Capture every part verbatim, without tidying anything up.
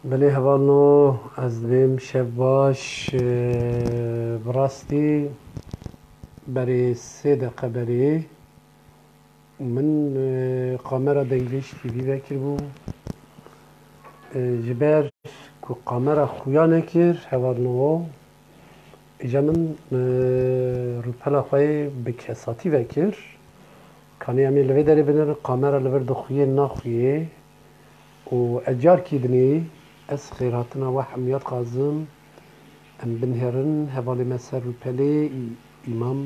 Belê hevalno, ez dibêm şev baş. Eee, bi rastî berê sê deqe berê min, eee, kamera Dengvêj T V vekiribû. Eee, ji ber ku kamera xuya nekir, hevalno, îca min, eee, rûpela xwe yê bi kesatî vekir. Kanî em ê li vê derê binêrin, kamera li vir dixuyê naxuyê. Û ez carkî dinê, ez xêrhatina we hemiya dixwazim. Em binêrin hevalê me ser rûpelê, Î-, Îmam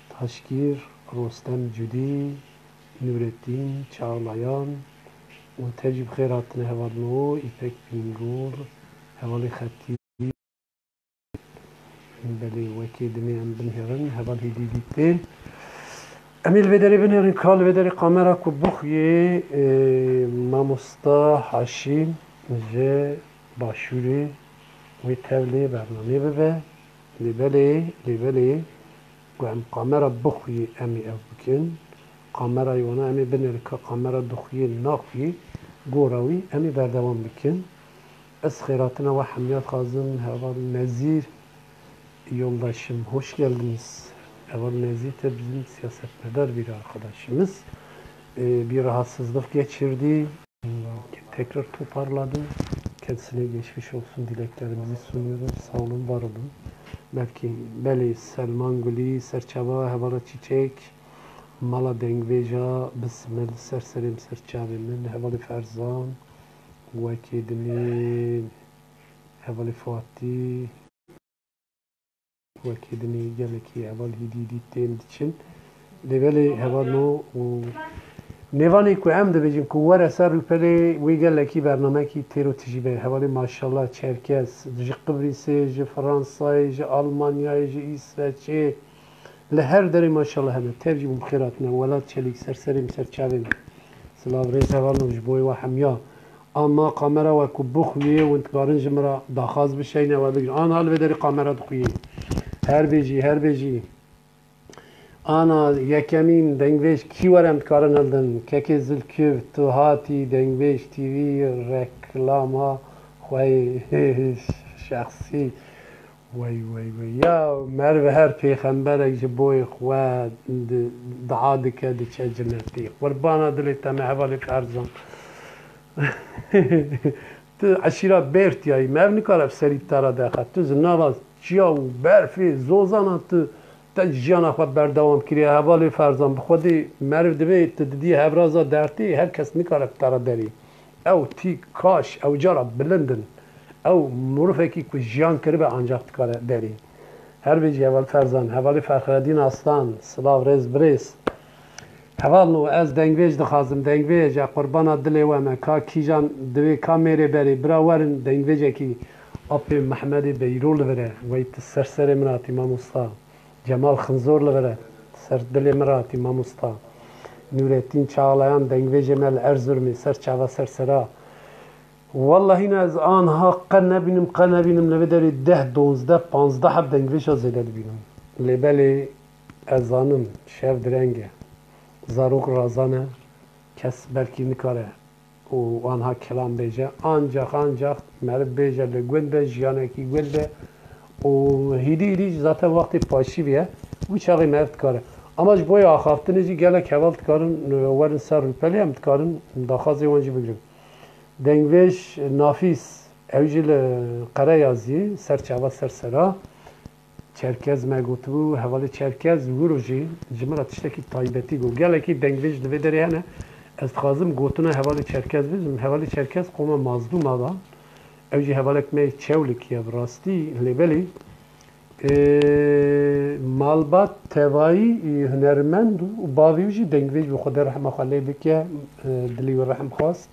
Taşkîr, Rostem Cudî, Nûretîn Çağlayan û tev jî bi xêr hatine hevalno Îpek Bingol, hevalê Xetî. Belê, wekî dinê em binêrin, heval hêdî dîtên. Em ê li vê derê binêrin, ka li vê derê kamera ku bixuyê, e, mamosta Haşîm ji Başûrê wê tevlê bernamê bibe. Lê belê, lê belê, ku em kamera bixuyê, em ê ev bikin. Kamerayê wana em ê binêrin, ka kamera dixuyê, naxuyê, gora wî em ê berdewam bikin. Ez xêratina we hemiya dixwazim, heval Nezîr yoldaşım, hoş geldiniz. Heval Nezîr de bizim siyasetmedar bir arkadaşımız. Ee, bir rahatsızlık geçirdi. Tekrar toparladı. Kendisine geçmiş olsun dileklerimizi sunuyoruz. Sağ olun, var olun. Belkî belê Selman Gulî, Serçava, hevala Çiçek, mala Dengvêja, Bismil, ser serê min, ser çavê min, hevalê Ferzan, wekî dinê, hevalê Fatî, wekî dinê gelekî heval hîdî hîdî tên diçin. Lê belê hevalno û nêvanê ku em dibêjin ku were ser rûpelê wê gelekî bernamekî têro tijî be. Hevalê maşallah Çerkez, ji Qibrîsê, ji Fransayê, ji Almanyayê, ji Îsveçê, li her derê maşallah hene. Tev jî bûm xêr hatine. Welat Çelîk, ser serê min, ser çavê min. Silav rêz hevalno ji bo wê we hemiya. Ama kamera we ku bixuyê, hûn dikarin ji min re daxwaz bişeyne, we bigrin. Ana li vê derê kamera dixuyê. Her bêjî, her bêjî. Ana yekemîn Dengvêj kî were em dikarin hildin? Kekê Zilkif, tu hatî Dengvêj T V reklama xwe yê şexsî. Wey, wey, wey. Ya meriv her pêxemberek ji boyê xwe di, dua dike, diçe cinetî. Qurbana dilê te me hevalê Ferzan. Tu eşîra Bêrtiyayî, meriv nikare bi serî te re dexe. Tu ji nava çiya û berfê, zozana tu, te jiyana xwe berdewam kiriye. Hevalê Ferzan, bi xwedê meriv divê tu didî hevraza dertê, her kes nikare bi te re derê. Ew tî kaş, ew cara bilind in. Ew mirovekî ku jiyan kiribe ancax dikare derê. Her bijî heval Ferzan, hevalê Fexredîn Aslan, silav rêz birêz. Hevalno, ez dengvêj dixwazim, dengvêj, e qurbana dilê we me, ka kîjan divê, ka mêrê berê, bira werin dengvêjekî apê Mehmedê Beyro li vir e, wey tu ser serê min hatî mamosta. Cemal Xinzor li vir e, ser dilê min re hatî mamosta. Nûretîn Çağlayan, dengvêjê me li Erzurumê, ser çava ser sera. Wellahî ne, ez anha qe nebînim, qe nebînim li vê derê deh, donzdeh, panzdeh heb dengvêja zêde dibînim. Lê belê ez zanim şev direng e. Zarok razan e. Kes belkî nikare û anha kelam bêje. Ancax, ancax meriv bêje li gund be, jiyanekî gund be û hîdî hîdî jî zaten wextê paşîvî ye. Wî çaxê meriv dikare. Ama ji bo yê axaftinê jî gelek heval dikarin, e, werin ser rûpelê, em dikarin daxwazê wan jî bigrin. Dengvêj Nafîs, ew jî li Qereyazî, ser çava ser sera. Çerkez me gotibû, hevalê Çerkez wiro jî ji min re tiştekî taybetî got. Gelekî dengvêj di vê derê hene. Ez dixwazim gotina hevalê Çerkez bibim. Hevalê Çerkez qoma Mazlûma da. Ew jî hevalek me yê Çewlikî ye bi rastî. Lê belê, ê, malbat tevayî, ê, hunermend û bavê wî jî dengvêj bû. Xwedê rehma xwe lê bike, ê, dilê wî rehm xwest.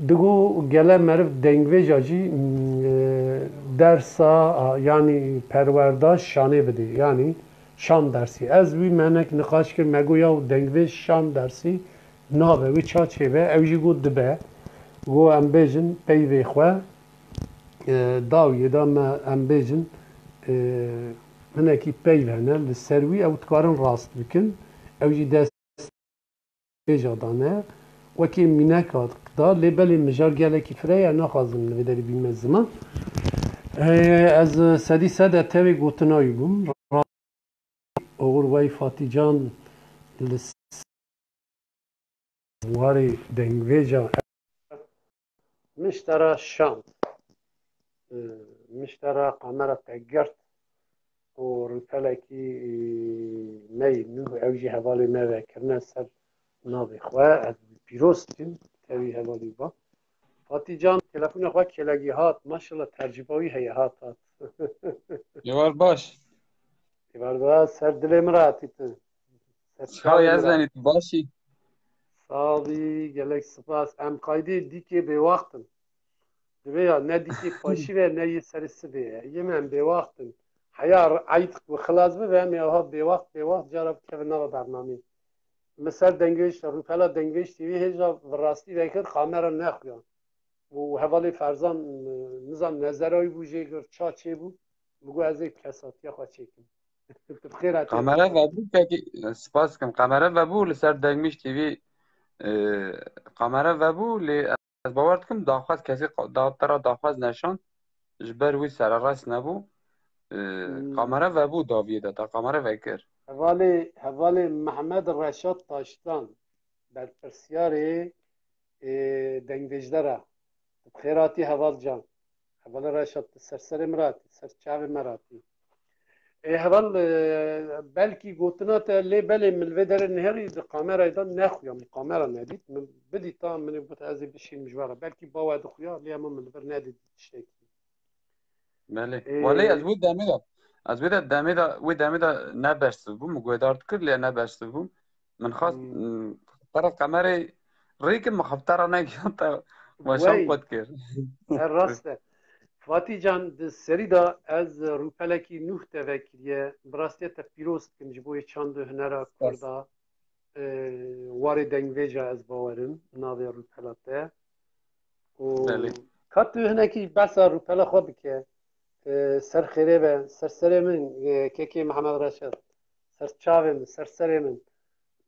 Digo gele meriv dengvêja jî, m, e, dersa, a, yanî perwerda şanê bidê, yanî şan dersî. Ez wî me hinek niqaş kir, me got, yaw dengvêj şan dersî nabe, wê ça çêbe? Ew jî got dibe. Got em bêjin peyvê xwe, e, dawiyê da me em bêjin, e, hinekî peyv hene, li ser wî ew dikarin rast bikin. Ew jî dest pêja dane Wekî mîneka da, lê belê mijar gelekî fireh e, naxwazim li vê derê bîme ziman. Ee, ez sedî sed e tevê gotina wî bûm. Oxir wey Fatîcan li s-, warê dengvêja min ji te re şand. Ee, min ji te re kamera te girt û rûpelekî, e, me yî nû ew jî hevalê me vekirine ser navê xwe. Ez wî pîroz dikim, tevî hevalî ba. Fatî can, telefona xwe kêlegî hat. Maşallah, tercîba wî heye, hat, hat. Êvar baş. Êvar baş, ser dilê min re hatî tu. Ser çavê min re. Çawa ez benî, tu baş î? Sax bî, gelek spas. Em qaydê dîkê bêwaxt in. Divê ya ne dîkê paşî ve ne yê serê sibê ye. Yê me em bêwaxt in. Heya r-, eyd ku xilas bibe, em ê aha bêwaxt, bêwaxt cara bikevin nava bernamê. Min ser dengvêj, rûpela dengvêj T V hêja bi rastî vekir, kamera nexuya. Û hevalê Ferzan, nizam nezera wî bû jê gir, ça çêbû, min got ez ê kesatiya xwe çêkim. Tu bi xêr hatî. Kamera vebû, pekî, spas dikim. Kamera vebû li ser Dengmîş T V, e, kamera vebû, lê ez bawer dikim daxwaz kesî qa-, da, te re daxwaz neşand, ji ber wî sererast nebû. E, Hmm. Kamera vebû daviyê de, te kamera vekir. Hevalê, hevalê Mehmed Reşat Taştan, berpirsiyarê, e, dengvêjdara. Bi xêr hatî heval can. Heval Reşat, tu ser serê min re hatî, ser çavê me re hatî. Ê heval, e, belkî gotina te lê belê min li vê derê nihêrî di kamerayê de nexuya, min kamera nedît. Min bidîta, min ê got ez ê bişînim ji we re. Belkî bawe dixuya, lê hema min li vir nedît tiştekî. Belê. Ê, Welê ez wê demê de, ez wê de demê de, wê demê de ne bersiv bûm, min guhdar dikir, lê ne bersiv bûm. Min xwest, Hmm. mm, te re kamerê rêkin, min xwe te re negihan, te weşan Wey. Xwe dikir. Her rast e. Fatî can, di serî de ez rûpelekî nûh te vekiriye. Bi rastî te pîroz dikim ji bo yê çand û hunera Spas. Kurda. E, warê dengvêja ez bawerim, navê rûpela te. Û Belê. Ka tu hinekî behsa rûpela xwe bike, e, ser xêrê be, ser serê min, e, kekê Mihemed Reşad, ser çavê min, ser serê min.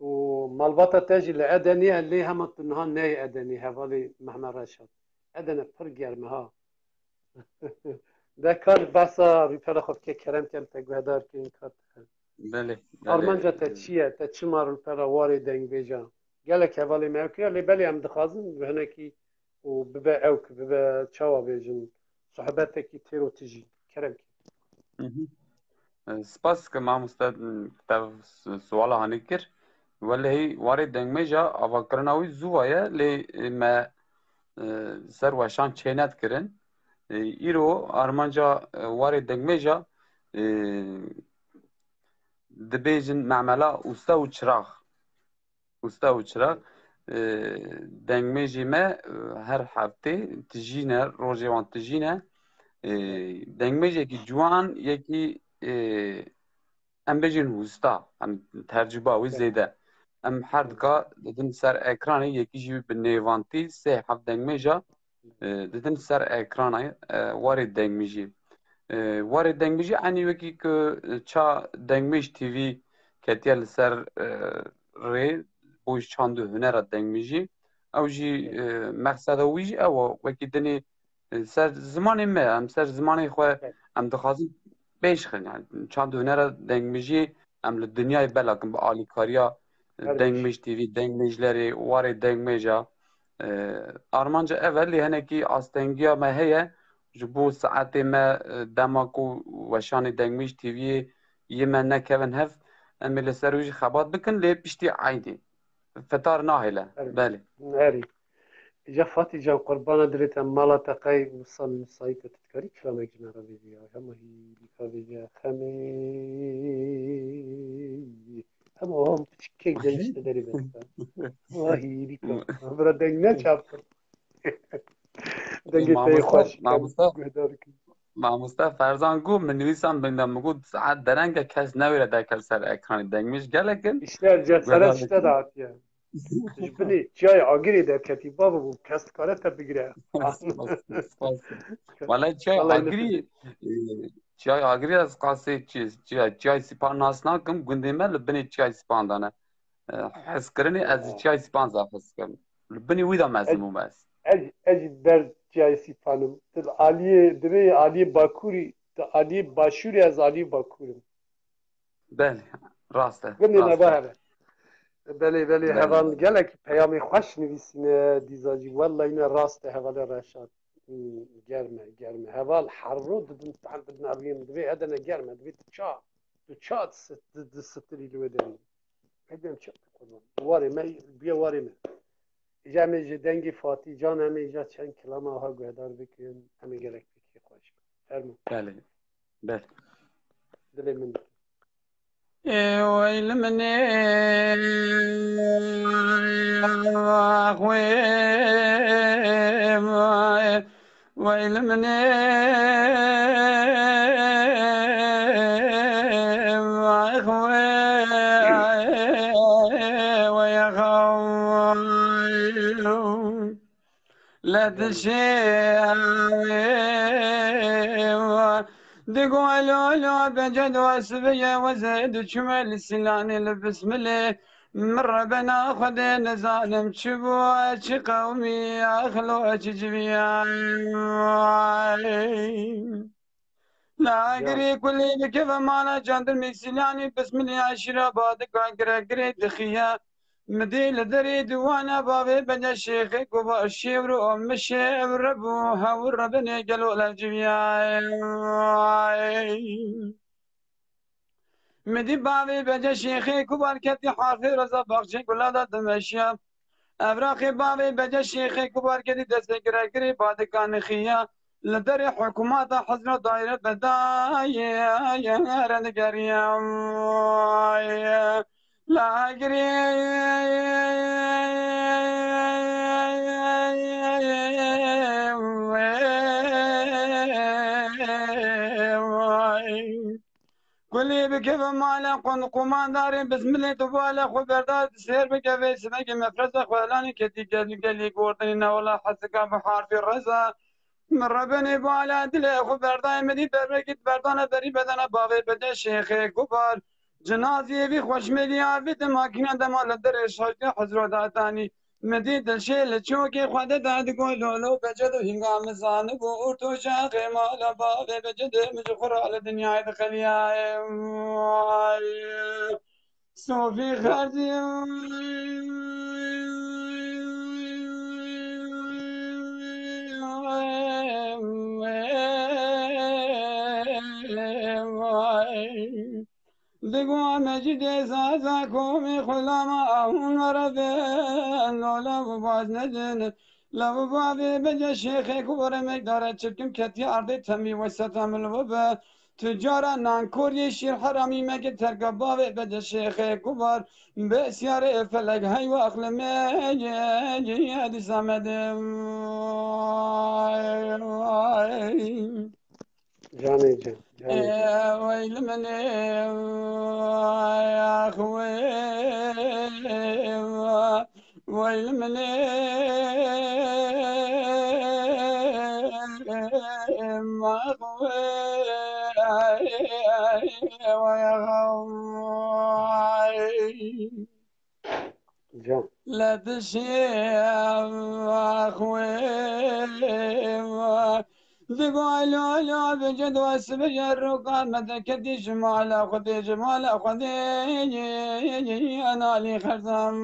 Û malbata te jî li Edenê ye, lê hema tu niha neyê Edenê, hevalê Mihemed Reşad. Edene pir germ e ha. De kar behsa rûpela xwe bike, kerem kem te guhdar kirin, ka te. Belê, belê. Armanca te çi ye? Te çima rûpela warê dengvêja? Gelek hevalê me ew kiriye, lê belê em dixwazin bi hinekî û bibe ewk, bibe çawa bêjin, sohbetekî têro tijî. Kerem kî. Hı hı. E, spas dikim mamoste, te s-, suala hanî kir. Welehî warê dengmêja avakirina wî zû ve ye, lê, e, me, e, ser weşan çênedikirin. E, îro armanca, e, warê dengmêja, e, dibêjin memela usta û çirax. Usta û çirax, e, dengmêjê me, e, her heftê tijî ne, rojê wan tijî ne. E, dengmêjekî ciwan, yekî, e, em bêjin usta, em tercûba wî Evet. Zêde. Em her dika didin ser ekranê, yekî jî bi nêvantî sê heft dengmêja, e, didin ser ekrana, e, warê dengmêjî. E, warê dengmêjî enî wekî ku ça Dengmêj T V ketiye li ser, e, rê bo ji çand û hunera dengmêjî. Ew jî, e, mexseda wî jî ew e, wekî dinê, e, ser zimanê me, em ser zimanê xwe Evet. Em dixwazin pêş xin, yani çand û hunera dengmêjî em li dinyayê belakin bi alîkariya Her Dengmêj T V, dengmêjlerê, warê dengmêja. E, armanca ev e, lê hinekî astengiya me heye, ji bo saetê me, e, dema ku weşanê Dengmêj T V'yê yê me nekevin hev, em ê li ser wî jî xebat bikin, lê piştî eydê. Fitar nahêle. Herî. Belê. Herî. Îca Fatî can, qurbana dilê te, mala te qey wisa musayît e, tu dikarî kilamek ji me re bêjî ya? Hema hîrîka bêje, xemê. Hema hom piçkek de işte derê besta. Hema hîrîka. Bira deng ne çapir. Dengê te yê Mamoste, xweş, mamoste. Guhdar kim. Mamoste Ferzan got, min nivîsan bingde, min got, saet dereng e, kes newêre derket ser ekranê, dengmêj gelek in. İşte ceseret işte datiye. Ji binê çiyayê Agirê derketî, bavê bû, kes dikare te bigire. Spas, spas, spas. Wele çiyayê Agirî, e, çiyayê Agirî ez qasê çi-, çiyay, çiyayê Sîpan nas nakim, gundê me li binê çiyayê Sîpan de ne. E, hezkirinê ez ji çiyayê Sîpan zaf hez dikim. Li binî wî de mezin bûm ez. Ez, ez jî ber cayê Sîfanim. Tu li aliyê, divê aliyê Bakurî, tu aliyê Başûrî, ez aliyê Bakur im. Belê, rast e. Binê neba hebe. Belê, belê, heval gelek peyamê xweş nivîsîne dîza jî. Wellahî ne rast e hevalê Reşad. Hmm, germe, germe. Heval herro dibin, tehl dibin evîn. Divê hedene germe. Divê tu ça, tu ça disitirî li wê derî. Hedem çi qurban. Warê me, biye warê me. Îja em ê ji dengê Fatî Can em ê îja çend kilama ha guhdar bikin. Em ê gelek pêkê xweş bin. Fermo. Belê. Belê. Dilê min. Ê weyl min ê, ax wê, weyl min ê, ax wê, weyl Lê dişê wê digo elo elo bence do sibê ye weze diçime li Sîlanê li bismilê. Min rebena Xwedê nizanim çi bû, çi qewmî, axlo çi civiyay. Lagirê kulê dikeve mala candirmê Sîlanê, bismilê aşîra badika giregirê dixiya. Midî li derê diwana bavê bede şêxê ku va şêwr û min şêwr bû, hewr binê gelo lev civiyay. Midî bavê bece şêxê ku barketî harfê reza baxçê gula da dimeşiya. Evraxê bavê bece şêxê ku barketî destê giregirê badika nixiya. Li derê hikûmeta hizra dayre bedayê re digeriya. Lagirê Kulî bikeve mala qund qumandarê bismilê tu bala xwe berda sêr bikeve sinekê mefreza xwe elanî ketî gelî gelî gordinî newala hesika bi harfê reza. Min rebenê bala dilê xwe berdayê min dî derbekî berdana berî bedena bavê bede şêxê gubar. Cinaziyê vî xweşmêliya vî di makîna dema li derê şaştê hizro datanî. Min dî dilşê li çokê xwe de da digo lolo becedo hînga min zanibû û to şaxê mala bavê becedo min ji xwe ra li dinyayê dixeliyayê. Sofî xerzî. Digo mecîdê zaza komê xulama ahûn were ben, lola bu baz nedin. La bu bavê bece şêxê ku were mekdare çirkin ketiye ardê temî weseta min li bu be. Tu cara nankoriyê şîr heramî meke terka bavê bece şêxê ku var. Besyarê felek heywa aqlê me ye dîsa me de. Canê can, canê can. Weyl min ê, ax wê, weyl min ê, ax wê, weyl Can. Lê dişê xwe digo lo lo bicid wesibije roka me deketî ji mala Xwedê, ji mala Xwedê enalî xerzam.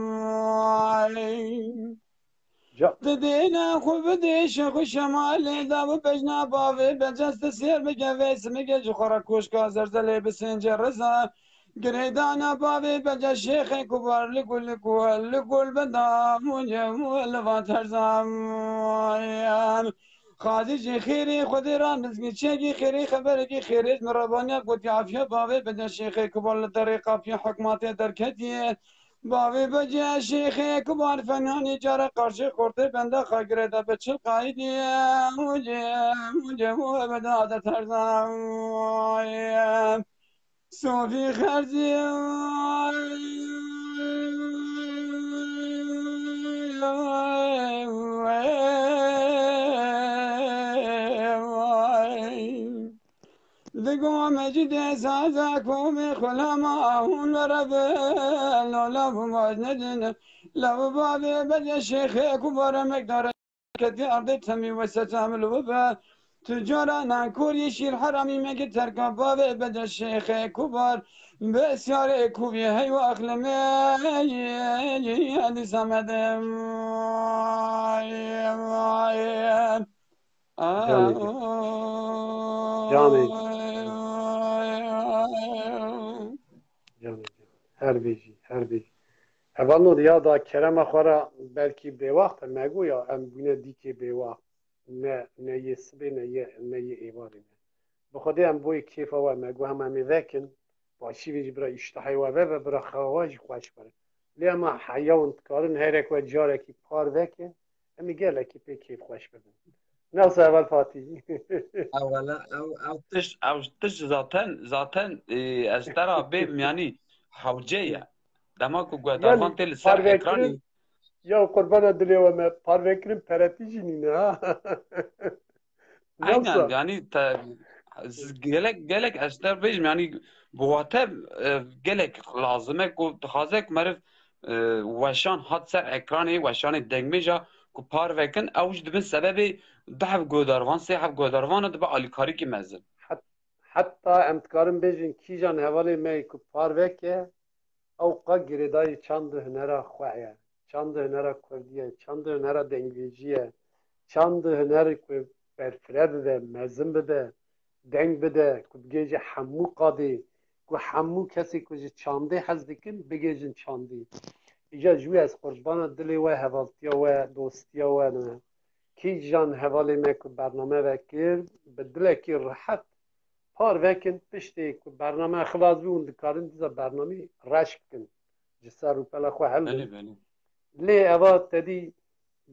Can. Didêne xwe bidê şex û şemalê da bi bejna bavê beceste sêr bike vê simike ji xwe re koşka zerzelê bi sêncê riza. Girêdana bavê bece şêxê kubar li gul li ku li gul beda mûnye mû li va terzan. Xazî jî xêrê Xwedê ra mizgî çekî xêrê xeberekî xêrê ji min re baniya gotî afiya bavê bece şêxê kubar li derê qafiya hikmatê derketiye. Bavê bece şêxê kubar fenanî cara qarşê xortê benda xagirê de bi çil qayîdiye. Mûnye mûnye mû beda de terzan. Sofî xerzî. Digo Mecîdê saza komê xulama ahûn vere be, lola bu vaj nedin. La bu bavê bece şêxê ku bare mekdare ketî ardê temî weseta min li we be. Tu cara nankor yê şîr heramî mekî terka bavê bece şêxê ku bar. Besyarê kuvî heywa axlemê hedi samedim. Canê. Canê. Canê. Her bijî, her bijî. Hevalno ya da kerema xwe ra belkî bêwaxt e, me got ya em bûne dîkê bêwaxt. Ne, ne yê sibê, ne yê, ne yê êvarê ne. Bi Xwedê em boyê kêfa we me got hema em ê vekin. Başî vê jî bira îştihayê we vebe, bira xewa we jî xweş were. Lê ema heya hûn dikarin herek we carekî par veke, em ê gelekî pê kêfxweş bibin. Newsa heval Fatî. Ewele, ew, ew tişt, ew tişt zaten, zaten, e, ez te ra bêbim, yanî hewce ye. Dema ku guhdarvan tê li ser ekranî. Ya qurbana dilê we me, parvekirin peretî jî nîne ha. Aynen, yanî te, z-, gelek, gelek ez te bêjim, yanî bi wate, e, gelek lazim e ku dixwaze ku meriv, e, weşan hat ser ekranê, weşanê dengmêja ku parvekin, ew jî dibin sebebê du heb guhdarvan, sê heb guhdarvan dibe alîkarîkî mezin. Het-, heta em dikarin bêjin kîjan hevalê me yê ku parveke, ew qe girêdayî çand û hunera xwe ye. Çand û hunera kurdî ye, çand û hunera dengbêjî ye, çand û hunerê ku berfireh bibe, mezin bibe, deng bide, ku bigêje hemû qadê, ku hemû kesê ku ji çandê hez dikin, bigêjin çandî. Îca ji wî ez qurbana dilê we, hevaltiya we, dostiya we ne. Kîjan hevalê me ku bername vekir, bi dilekî rihet par vekin, piştê ku bername xilas bû, hûn dikarin dîsa bernamî reş bikin. Ji ser rûpela xwe helin. Belê, belê. Lê eva tedî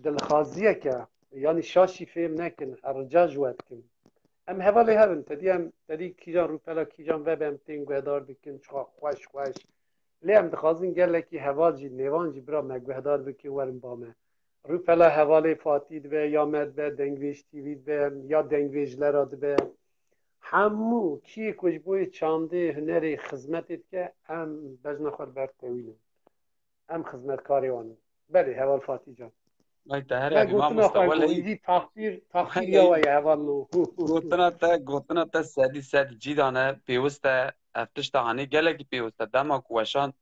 dilxaziyeke, yanî şaşî fêm nekin, ez rica ji we dikim. Em hevalê hev in, tedî em, tedî kîjan rûpela kîjan vebe em tên guhdar dikin, çiqa xweş xweş. Lê em dixwazin gelekî heval jî, nêvan jî bira me guhdar bikin, werin ba me. Rûpela hevalê Fatî dibe, ya me dibe, Dengvêj T V dibe, ya dengvêjlera dibe. Hemû kî ku ji bo yê çandê, hunerê xizmetê dike, em bejna xwe li ber tewînin. Em xizmetkarê wan in. Belê, heval Fatî can. Vay te herî Me hevî gotina mamoste, xwe welehî got, îdî taqdîr, taqdîr welehî ya we ye, heval no. Gotina te, gotina te sedî sed cîdan e, pêwist e, ev tişta hanê gelekî pêwist e. Dema ku weşan,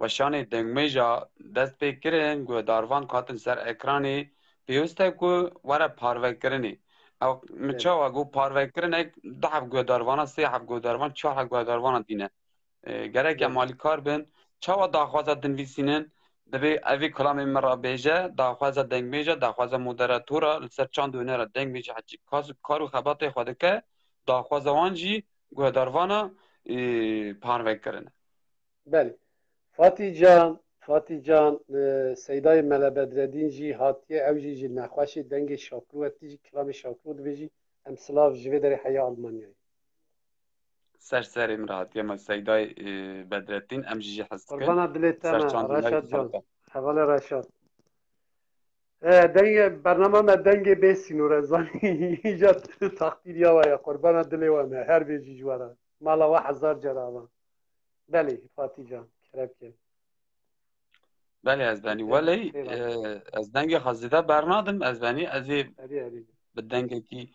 weşanê dengmêja dest pê kirin, guhdarvan ku hatin ser ekranê, pêwist e ku were parvekirinê. Ew min Evet. çawa got parvekirinek, du heb guhdarvana, sê heb guhdarvan, çar heb guhdarvana dîne. E, gerek em Evet. alîkar bin. Çawa daxwaza dinivîsînin? Divê evî kilamê min re bêje, daxwaza dengmêja, daxwaza moderatora, li ser çand û hunera dengmêja hecî kas, kar û xebatê xwe dike, daxwaza wan jî guhdarvana, e, parvekirin e. Belê. Fatî can, Fatî can, e, Seydayê Mele Bedredîn jî hatiye, ew jî ji nexweşê dengê Şakro, e, tî jî kilamê Şakro dibêjî, em silav ji vê derê heya Almanyayê. Ser serê min re hatiye me Seydayê, e, Bedretîn, em jî jî hez dikin. Qurbana dilê te me, Reşat can. Hevalê Reşat. E, dengê, bernama me dengê bê sînor e, zanî. Îca taqdîr ya we ye, qurbana dilê we me, her bêjî ji we re. Mala we hezar cara ava. Belê, Fatî can, kerem ke. Belê, ez benî. Belê, Welê, seyran. E, ez dengê xwe zêde bernadim, ez benî, ez ê Erê, erê. bi dengekî,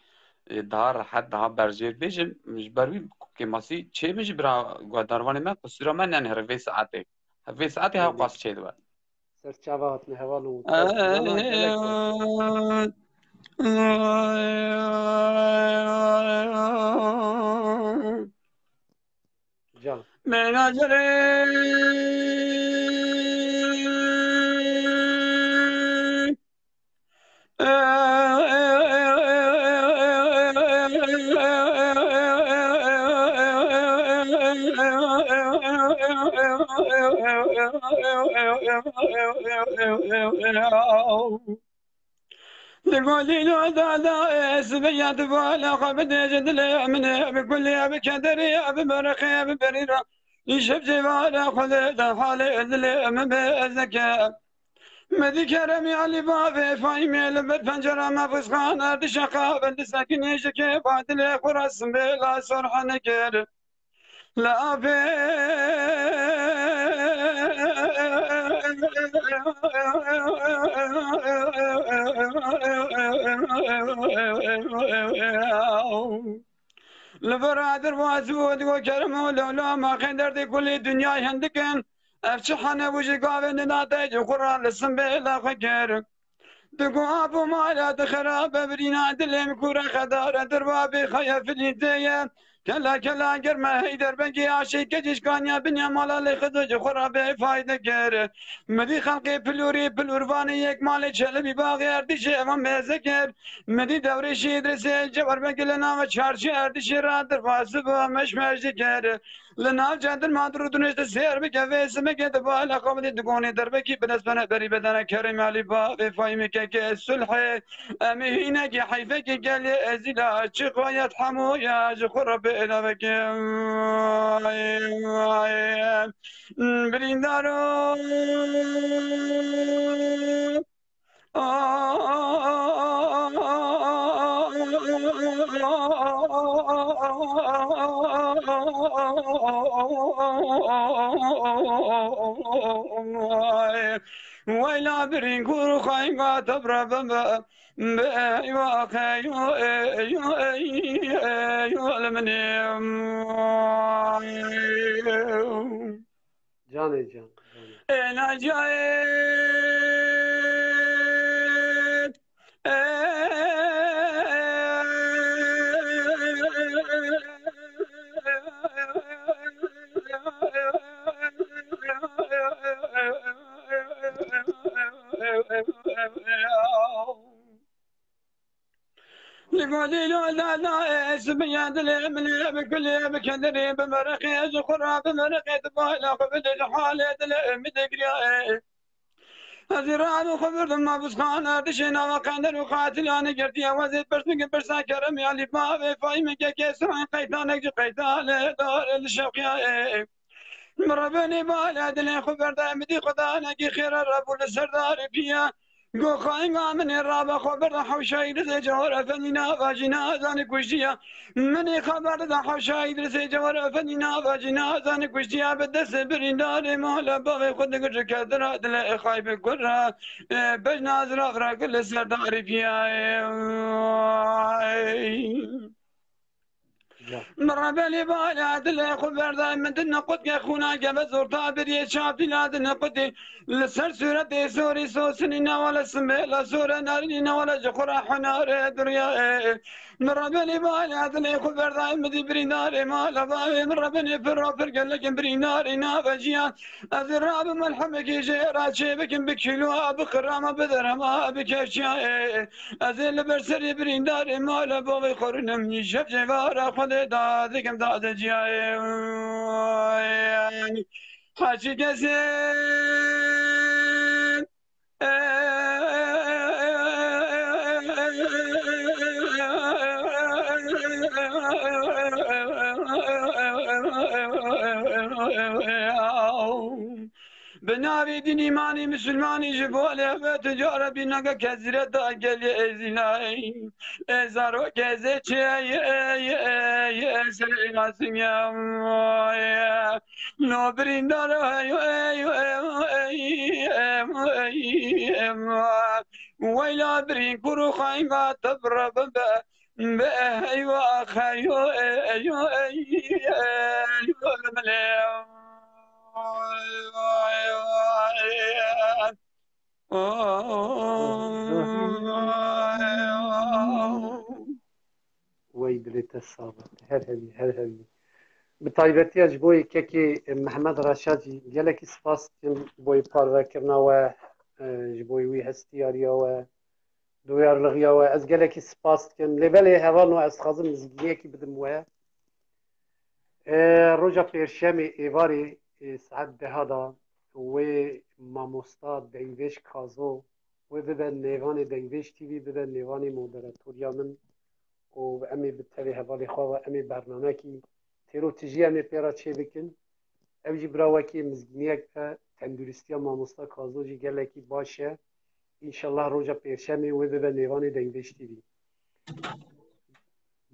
e, daha rehet, daha berjêr bêjim. Ji ber wî kêmasî çê min jî bira guhdarvanê me, qusûra me nenihêre vê saetê. Vê saetê hew Belê. qas çê dibe. Ser çava hatine heval û Can. Menajerê. Di golî nada da ez bi yad bala xwe bidê ji dilê min ê, bi gulê, bi kederê, bi berxê, bi berî ra. Îşev cêvara xwe de halê dilê min bê ez dike. Me dî keremî Elî bavê Fahîmê li ber pencera me fizxan erdişe qabil disekinê ji kê ba dilê xwe ra simbêla sor henekir. Lafê Li vir adir vazî û digo kerim û lewla ma xên derdê kulî dinyayê hindik in. Ev çi hene û ji gavê nina te ji xwe ra li simbêla xwe kir. Digo abo mala di xerabe birîna dilê min kûre xedare dirva bê xeye filî tê ye. Kela kela germe hey derbegê aşê keçîşkaniya binya mala lê xizo ji xwe ra bê fayde kir. Midî xelqê pilûrî pilûrvanê yek malê çelibî baxê erdîşê evan mêze kir. Midî dewrê şî Îdrisê cewer begê li nava çarşî erdîşê ra dirva siba meş meş dikir. Li nav çadir ma dirû dinişte sêr bike vê simekê di bala xwe bidî digonê derbekî binespene berî bedene kerê malî ba vê fayimê keke sulhê. Em ê hînekî heyfekî gelê ezîla çi xwayet hemû ya ji xwe re bê elaveke. Birîndaro. Weyla birîn kûr xayînga te bi re bim be. Eywa xeyo, eywa, eywa, eywa, li min ê. Canê can, canê. Ê nacayê. Li golî lo dana, e, sibiya dilê min ê bi kulê bi kendirê bi merixê ji xwe ra bi merixê di bayla xwe bide li halê dilê min digriya, e. Ez ê rado xwe birdim mabusxana dişê nava qender û qatilanê girtiye. Wezê pirs bikin pirsa kerem ya lî bavê fayî min kekê sirayên qeytanek ji qeytanê dare li şewqiya, e. Min rebenê bala dilê xwe berde, min dî xwedanekî xêre rebû li ser darê piya. Go xayinga min ê rabe xwe berde hewşa Îdrisê Cewher Efendî nava jî nazanî kuştiya. Min ê xeber dide hewşa Îdrisê Cewher Efendî nava jî nazanî kuştiya bi destê birîndarê mala bavê xwe digir ji kedira dilê xaybe gura. Bej nazira vira li ser darê piya. Min rebelê bala dilê xwe berde, min di niqut ke xûna geve zor ta biriyê çapîla di niqutê. Li ser sûretê sorî sosinî newale simbêla sore narînî newale ji xwe re hunarê duriyayê. Min rebelê bala dilê xwe berde, min dî birîndarê mala bavê min rebenê pir ra pir gelekin birîndarê nave jiyan. Ez ê rabim elhemekê jê ra çê bikim bi kîloa, bi qirama, bi derema, bi kevçiyayê. Ez ê li ber serê birîndarê mala bavê xwe rûnim, şev cevara Xwedê da dikim da de ciyayê. Haçî kesê. Bi navê dîn îmanî misilmanî ji bo lê ve tu cara bîneke kezîreta gelê êzîlayî. Ê zarok ez ê çê ê ê ê ê serê nasîm ya. No birîndar ey ey ey ey ey ey. Weyla birîn kûr û xayînga te bi re bibe. Be eywa xeyo ey ey ey ey. Wey dilê te sax be. Her hevî, her hevî. Bi taybetiya ji bo yê kekê Mehmed Reşa jî gelekî spas dikim ji bo yê parvekirina we, e, ji bo yê wî hestiyariya we, duyarlixiya we. Ez gelekî spas dikim. Lê belê hevalno ez dixwazim mizgîniyekî bidim we. E, roja pêşemê êvarê, e, saet deha da wê mamosta Dengvêj Kazo, wê bibe nêvanê Dengvêj T V, bibe nêvanê moderatoriya min û em ê bi tevê hevalê xwe ve em ê bernamekî têro tijî em ê pê re çêbikin. Ew jî bira wekî mizgîniyek be, tenduristiya mamosta Kazo jî gelekî baş e. Înşallah roja pêşemê wê bibe nêvanê Dengvêj T V.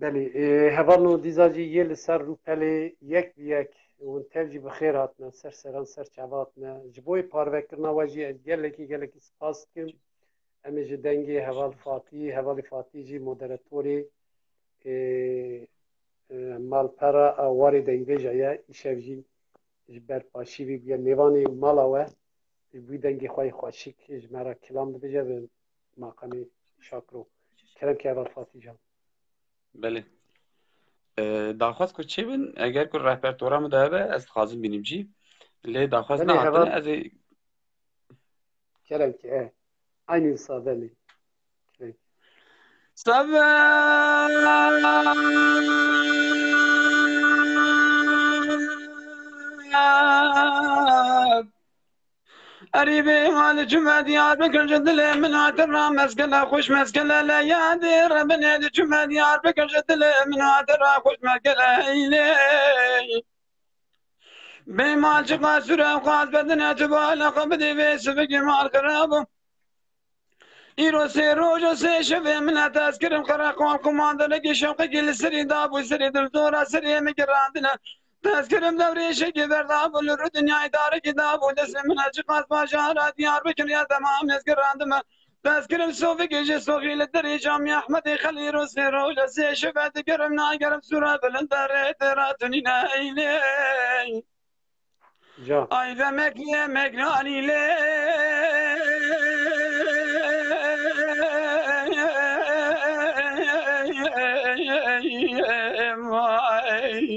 Belê, e, hevalno dîza jî yê li ser rûpelê yek bi yek hûn tev jî bi xêr hatine, ser seran ser çava hatine. Ji bo yê parvekirina we jî ez gelekî, gelekî spas dikim. Em ê ji dengê heval Fatî, hevalê Fatî jî moderatorê, e, e, malpera a warê dengbêja ye, îşev jî ji ber paşîvî bûye nêvanê û mala we, ji bo dengê xwe yê xweşik ji me re kilam dibêje bi maqamê şakro. Kerem ke heval Fatî can. Belê. E, daxwaz ku çêbin, eger ku repertuara min de hebe, ez dixwazim bînim cî. Lê daxwaz Belê, nehatine, heval ez ê Kerem ke, e. Aynı wisa belê. Kerem. Sebe Erî bê mal çime Diyarbekir ji dilê min hatira mezgele xweş mezgele le yadê rebinê di çime Diyarbekir ji dilê min hatira xweş mezgele eylê. Bê mal çiqa sûre xwaz bedine tu bala xwe bidê vê sibikê mal xirab bû. Îro sê roj û sê şevê min e tez kirim qereqol qumandanekî şewqekî li serî dabû serî dilzora serê min girandine. Tez kirim dewrêşekî berdabû li rû dinyayê darekî dabû destê min e çiqas bajara Diyarbekir ya temam ez girandime. Tez kirim sovikê ji soxî li derê Camî Ehmedê xelî îro sê roj e sê şeve digerim nagerim sûra bilind derê têra tunîne eylê. Can. Ay ve mekliye mekranî lê. Vay.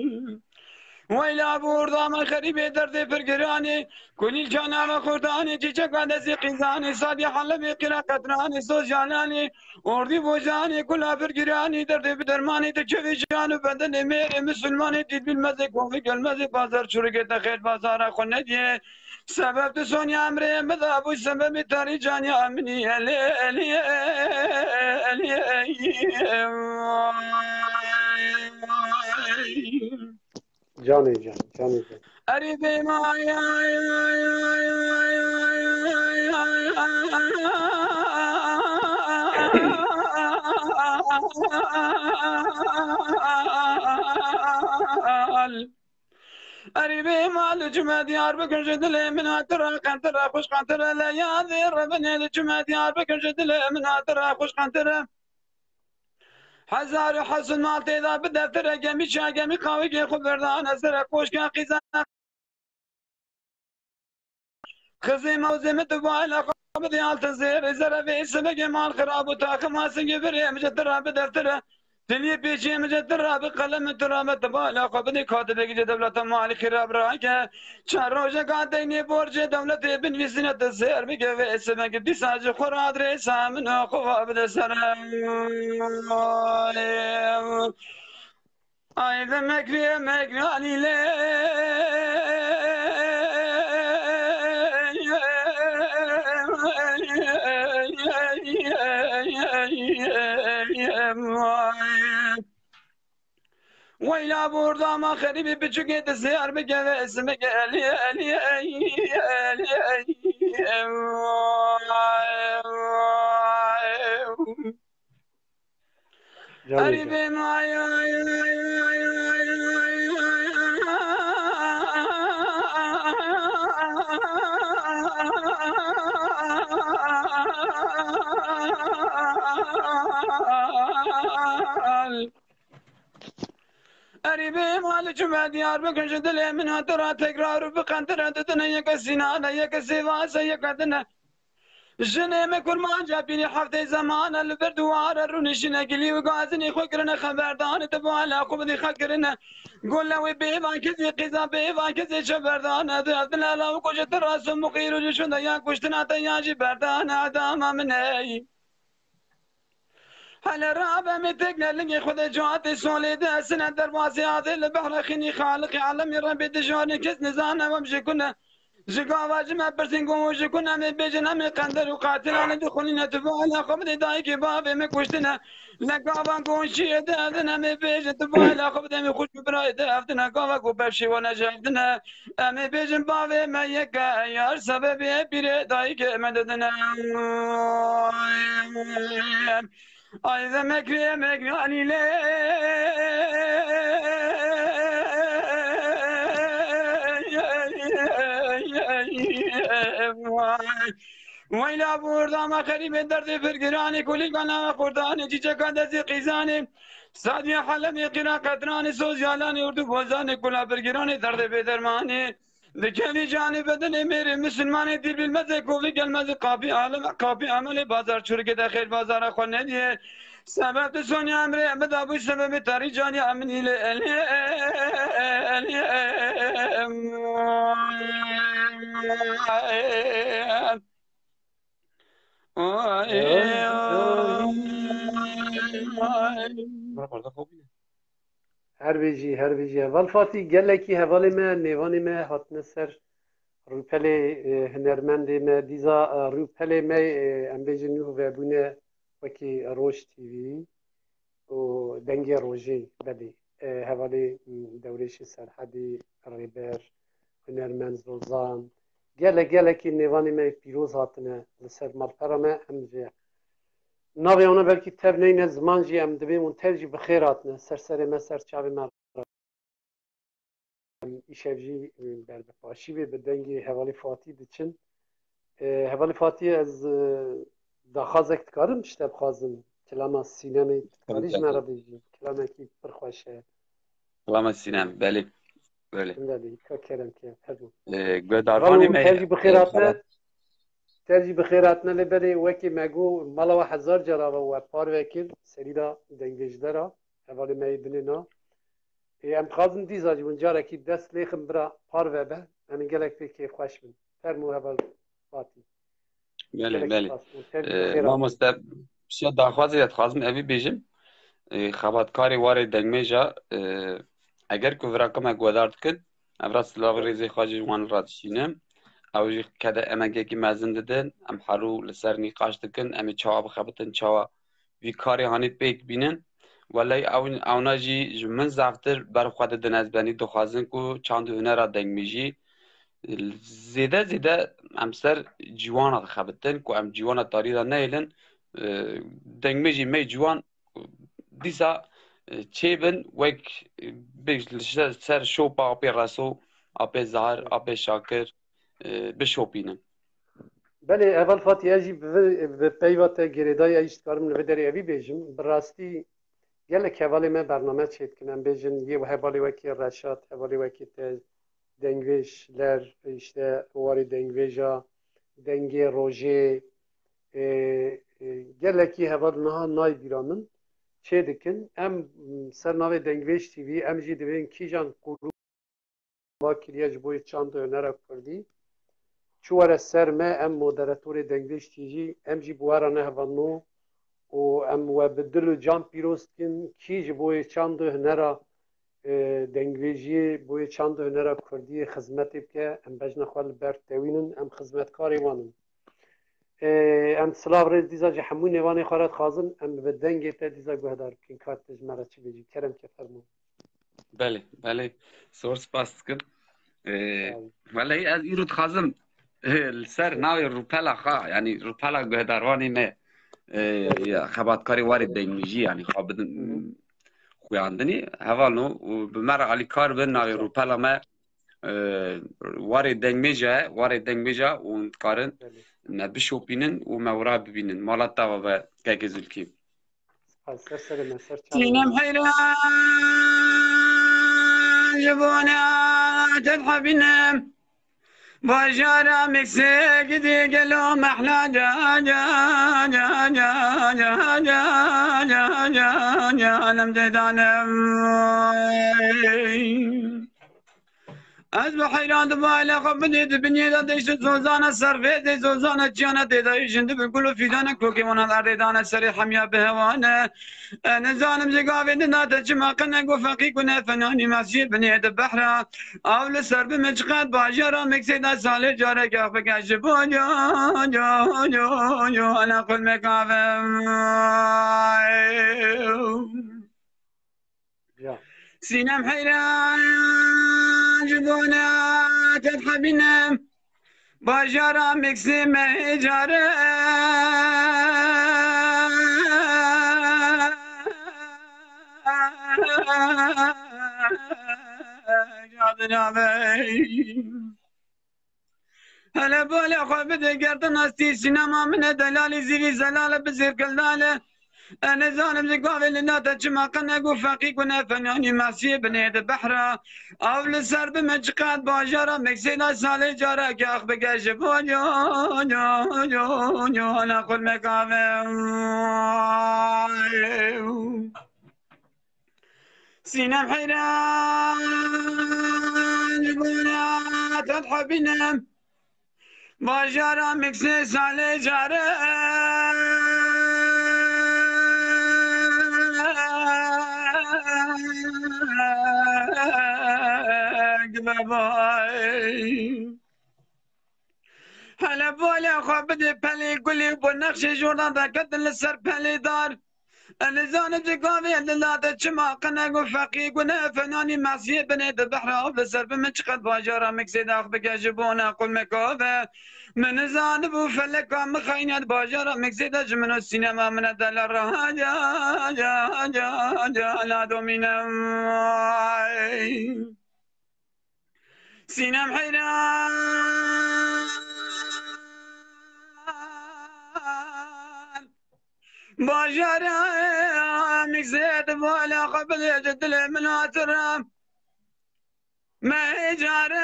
Weyla bûrda me xerîbê derdê pirgiranê, kulîl cana me xurdanê, çîçeka destê qîzanê, sadî helebê qîra qetranê, soz cananê, Ordî bojanê, kula birgiranê, derdê bi dermanê, te çevê jiyan û bedenê mêrê misilmanê, dît bilmezê, kovê gelmezê, bazar çurikê te xêr bazara xwe nediyê. Sebeb tu sonya emrê min de bû, sebebê tarî caniya min î. Elê, elê, elê, elê. Canê can, canê can. Erê bê may, ay, ay, ay. Erê bê mal çime Diyarbekir ji dilê min hatira qentira xweş qentira le yadê rebinê li çime Diyarbekir ji dilê min hatira xweş qentira. Hezar û hesûn mal tê de bi deftire gemî çiya gemî qawikê xwe berdane sere koşka qîza. Xizê mewzê min tu bayla xwe bidê altın zêrê zere vê sibegê mal xirab û taxim asingê birê em ji tira bi deftire. Diliyê pêçiyê min ji tira bi qelem min tira me tu bayla xwe bidê katibekî ji dewleta malî xirab rake. Çend rojeka deynê borcê dewletê binivîsîne tu sêr bike vê sibegê dîsa ji xwe re adrêsa min û xwe bide ser. Ay de mekriye mekranî lê. Weyla bordama xerîbî biçûkê di zêr bike ve simike elî elî elî elî elî. Canê can. Erî bê may, ay, ay, ay. Erî bê mal çime Diyarbekir ji dilê min hatira tekrar û bi qentire didine yeke Sînane, yeke Sêvase, yeke dine. Jinê me kurmanca pîrî heftê zemane li ber duware rûnişîne gilî û gazinî xwe kirine xeberdanê te bala xwe bidî xwe kirine. Gole wê bêvan kezê qîza bêvan kezê çeverdane di ev dilala û kuje te rasim û qîr û cişûn de ya kuştina te ya jî berdane edama min ey. Hele rabe me tekne lingê xwe de caatê solê de esine derbasê adê li behre xînî xaliqê alemê Rebê dijarê kes nizane wem ji ku ne. Ji gava ji me pirsîn ku ji ku ne em ê bêjin em ê qender û qatilanê dixulîne tu bala xwe bidê dayikê bavê me kuştine. Le gava ku şiyê de evdin em ê bêjin tu bala xwe bidê me xwişk û birayê de evdine gava ku pevşê we ne ji evdine. Em ê bêjin bavê me yeke yar sebebê pîrê dayikê me didine. Ay zemekri emekri anî lê. Wayla burdama xerîbê derdê birgiranê, kulîka nava qurdanê, çîçeka destê qîzanê, sadiya helemê qîra qetranê, sozyalanê, urdu bozanê, kula birgiranê, derdê bêdermanê. Dikevî canê bedenê mêrê misilmanê, dîl bilmezê kovî gelmezê, kapî alem, kapî emelê bazar çurikê de xêr bazara xwe nediye. Sebeb tu sonya emrê em da bû sebebê tarî canî emin îlê elê, elê. Ay, ay, ay. Her bijî, her bijî. Heval Fatî, gelekî hevalê me, nêvanê me hatine ser rûpelê, e, hunermendê me. Dîza, e, rûpelê me, e, em bêjin nû vebûne wekî Roj T V û Dengê Rojê, belê. E, hevalê, m, Dewrêşê Serhedî, rêber, hunermend Zozan. Gelek, gelekî nêvanê me pîroz hatine li ser malpera me. Em ji navê wana belkî tev neyne ziman jî em dibên hûn tev jî bi xêr hatine ser serê me, ser çavê me. Em îşev jî, e, ber bi paşî vê bi dengê hevalê Fatî diçin. E, hevalê Fatî, ez, e, daxwazek dikarim ji te bixwazim. Kilama Sînemê dikarî ji me re bêjî. Kilamekî pir xweş e. Kilama Sînem, belê. Belê. Belê, ka kerem ke, fermo. E, guhdarvanê me, tev jî bi xêr hatine. Tev jî bi xêr hatine lê belê wekî me got, mala we hezar cara ve we parve kir, serî de dengbêjidera, hevalê me yê dinê na. Ê, em dixwazin dîsa jî hûn carekî dest lêxin bira parve be. Em ê gelek pê kêfxweş bin. Fermo heval Fatî. Belê, gelek belê. Spas bû. Tev jî bi xêr hatine. Mamoste, şiya daxwazê ya dixwazim evî bêjim. Ê, xebatkarê warê dengmêja, ê, eger ku vira me guhdar dikin, ev ra silav rêzê xwe jî wan re dişînim. Ew jî kede emegekî mezin didin. Em herû li ser nîqaş dikin. Em ê çawa bixebitin, çawa vî karê hanî pêk bînin. Welay ew, ewna jî ji min zaftir ber xwe didin. Ez benî dixwazin ku çand û hunera dengmêjî zêde zêde em ser ciwana dixebitin, ku em ciwana tarî de nehêlin, e, dengmêjî me ciwan dîsa, e, çêbin wek, e, bi-, li ser, ser şopa Apê Reso, Apê Zahir, Apê Şakir, e, bişopînin. Belê, heval Fatî, ez jî bi, bi peyva te girêdayî, ez jî dikarim li vê derê evî bêjim. Bi rastî gelek hevalê me bername çêdikin. Em bêjin yê hevalê wekî Reşat, hevalê wekî te, dengvêj, ler, işte, warê dengvêja, dengê rojê, e, e, gelekî heval niha nayê bîra min çêdikin. Em, m, ser navê Dengvêj T V, em jî divên kîjan qûr va kiriye ji bo yê çand û hunera kurdî. Çi were ser me, em moderatorê Dengvêj T V jî, em jî bi we re ne hevalno û em we bi dil û can pîroz dikin. Kî ji bo yê çand û hunera, e, dengvêjiyê, bo yê çand û hunera kurdiyê xizmetê bike, em bejna xwe li ber tewînin, em xizmetkarê wan in. Ê, em silav rêz dîsa ji hemû nêvanê xwe re dixwazin, em bi dengê te dîsa guhdar bikin, ka tu ji me re çi bêjî. Kerem ke, fermo. Belê, belê. Zor spas dikim. Ê, sağ ol. Welehî ez îro dixwazim, ê, li ser navê rûpela xwe, yanî rûpela guhdarvanê me, ê, ya xebatkarê warê dengmêjî, yanî xwe bidim, hı hı, xuyandinê, hevalno û bi me re alîkar bin, navê rûpela me e, warê dengmêja, warê dengmêja û hûn dikarin, belê, me bişopînin û me wira bibînin. Mala te ava be, kekê Zulkî. Spas, ser serê me, ser çavê me. Sînem heyran ji bona te dixebînim. Bajara Mêksê gidî gelo mehla ca, ca, ca, ca, ca, ca, ca, ca, ca, nem dêdanim. Ez bi heyran diba, ele xwe bidê di binyê de, deşt û zozana ser vê dê, zozana çiyana tê de, jin di bi gul û fîdana kokê wana erdê dane serê hemiya bi hewane. E, nizanim ji gavê din de te çima qine got feqî ku ne fenanî mescî binê di behra. Av li ser bi min çiqet bajara Mêksê de salê careke bike ji bo co, co, co, co, ana xulmek avim. Ya. Sînem heyran ji bona te dixebînim. Bajara Mêksê me hêcare. Hele bale xwe bide gerdan astî sînema min e delalî zîvî zelale bi zêrkildale. Ez nizanim ji gavê li nate çima qine gu feqî gune fenanî mesiyê binê di behra. Av li ser bi min çiqet bajara miksê de salê careke ax bike ji bo ana xulmek ave. Sînem heyran ji bona te dihebînim. Bajara miksê salê carek vebay. Hele bale xwe bidê pelê gulê bo nexşê jordan deketin li ser pelê dar. Ez nizanim ji gavê ez li lade çima qine gu feqî gune fenanî mesiyê binê di behra av li ser bi min çiqet bajara miksê dax bike ji bona qulmeka ve. Min nizanibû feleka min xeynet bajara miksê de ji min û sînema min e delal raha ya ya ya ya la domîne. Sînem heyran bajara miksê di bala xwe bidê ji dilê min hatira. Me carek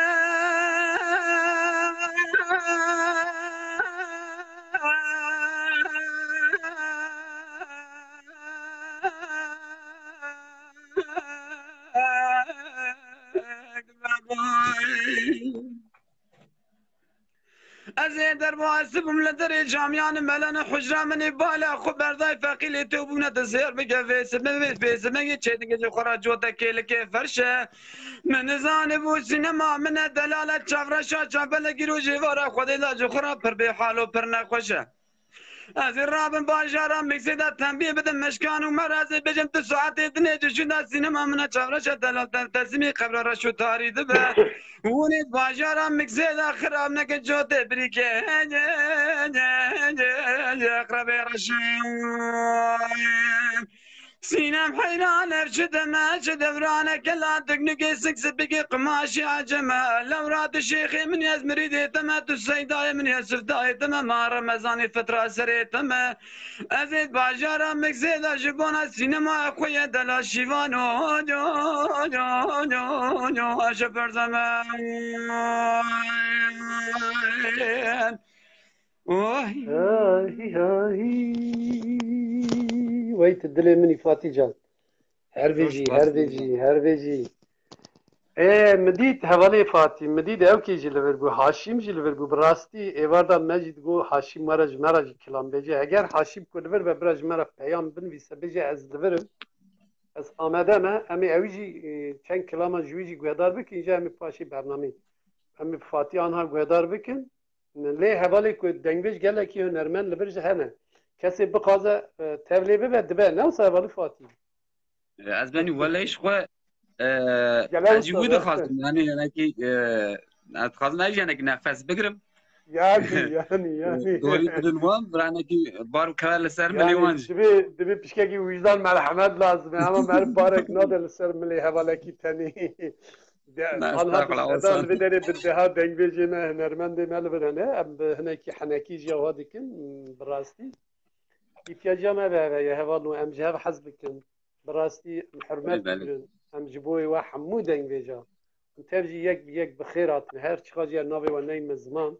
vebay. Ez ê derba ez bûm li derê camiyan melene hucra min ê bala xwe berdayî feqî lê tewbûne di zêr bike vêsime vê vêsime yê çêdinge ji xwe re cote kêlikê ferşe. Min nizanî bû sînema min e delale çavreşa çavbelekî rojê vara Xwedê de ji xwe re pir bê hal û pir nexweş e. Ez ê rabim bajara miksê de tembî bidim meşkan û me re ez ê bêjim tu saetê dinê ci şûnda sînema min e çavreşa delal te teslîmî qebra reş û tarî dibe. Hûn ê bajara miksê de xirab neke cotê birîkê qrebê reşin. Sînem heyran ev çi deme, çi devraneke la diknûkê sik sipikê qimaşî eceme. Lewra tu şêxê min ez mirîdê te me, tu seydayê min ez sifdayê te me, ma Remezanê fitra serê te me. Ez ê bajara Miksê de ji bona sînemaya xwe ye dela şîvano. Eşe perzemen. Oy. Ay, ay. Wey tu dilê min î Fatî can. Her vêjî, her vêjî, her vêjî. Ê, min dît hevalê Fatî, min dît ew kî jî li vir bû. Haşîm jî li vir bû. Bi rastî êvarda me jî digot Haşîm were ji me re jî kilam bêje. Eger Haşîm ku li vir be bira ji me re peyam binivîse, bêje ez li vir im. Ez amade me. Em ê ew jî, e, çend kilama ji wî jî guhdar bikin, ji em ê paşê bernameyê. Em ê bi Fatî anha guhdar bikin. Lê hevalê ku dengbêj gelekî hunermend li vir jî hene. Kesê bixwaze, e, tevlê bibe, dibe. Ne wisa hevalî Fatî? Ez benî wele ji xwe, e, Gele ez jî wisa wî be. Dixwazim, yani, yanekî, e, ez dixwazim ez jî yanekî nefes bigirim. Yani, yani, yani. Dorî bidin wan, biranekî bar û keve li ser milê wan jî. Divê, divê pişkekî wijdan merhemet lazim e. Ama meriv barek nade li ser milê hevalekî tenê. De, Ne, anha estağfurullah, bi seda olsun. Li vê derê bi deha dengbêjê me, hunermendê me li vir hene. Em bi hinekî henekî jî awa dikin, bi rastî. Îhtiyaca me bi hev heye, hevalno, em ji hev hez bikin. Bi rastî em hurmet Belê, belê. Dikirin. Em ji bo wê we hemû dengbêja. Em tev jî yek bi yek bi xêr hatin. Her çiqa jî ez navê we neyme ziman.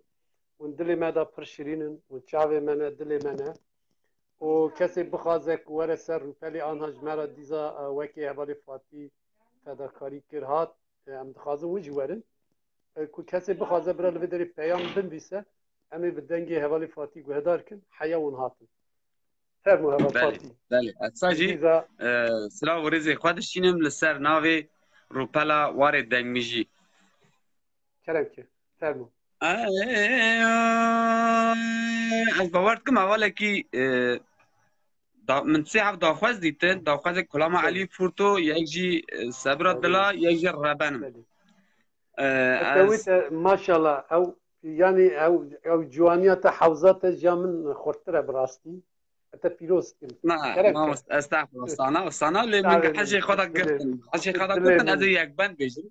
Hûn dilê me de pir şirîn in. Hûn çavê me ne, dilê me ne. Û kesê bixwaze ku were ser rûpelê anha ji me re dîza, e, wekê hevalê Fatî fedakarî kir hat, e, em dixwazin wî jî werin. E, ku kesê bixwaze bira li vê derê peyam binivîse, em ê bi dengê hevalê Fatî guhdar kin, heya hûn hatin. Fermo heval Belê, Fatî. Belê. Ez sa jî, Dîza e, silav û rêzê xwe dişînim li ser navê rûpela warê dengmijî. Kerem ke. Fermo. Ez bawer dikim hevalekî, e, da, min sê heft daxwaz dîtin. Daxwazek Kulama Belê. Elî Furto, yek jî, e, Sebra Belê. Dila, yek jî Rebenim. Belê. E, Te ez wî te, maşallah, ew, yani ew, ew ciwaniya te hewza te ji ya min xurttir e bi rastî. Te pîroz kim. Na, Kerem ke. Mamost-, estağfurullah, sana, sana lê min Sağ olun. Hecê xwe da Dilê, girtin. Hecê xwe da dilê girtin, ez ê min. Yek bend bêjim.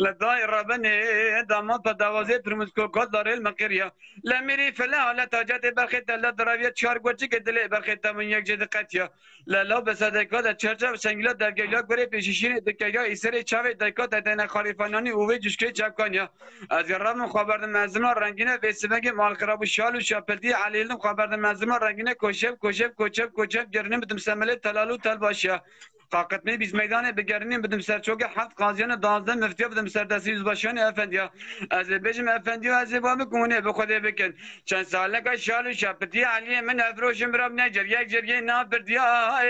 Li dayê rebenê damat pe dawazê pirmûz koka darê li min qiriya. Li mîrî file halet hacetê berxê te li diraviya çar goçikê dilê berxê te min yek jê diqetiya. Li law bi sedeka de çerçev şengîla devgeliya gurê pêşîşînê dikeya îserê çavê dayka te têne xalîfananî û vê cuşkê çavkaniya. Ez ê revim xwe berdim mezima rengîne vê sibengê malxirab û şal û şapiltî elîldim xwe berdim mezima rengîne koşev koşev koçev koçev gerînin bidim semelê telal û telbaşiya. Qaqitmê bîst meydanê bi gerînî bidim ser çokê heft qaziyana duwazdeh miftiya bidim ser destê yüzbaşanê efendiya. Ez ê bêjim efendiya ez ê ba bikim hûn ê bi Xwedê bikin. Çend saleka şal û şapitiyê Eliyê min efroşin bira bine cergek cergê napirdiya.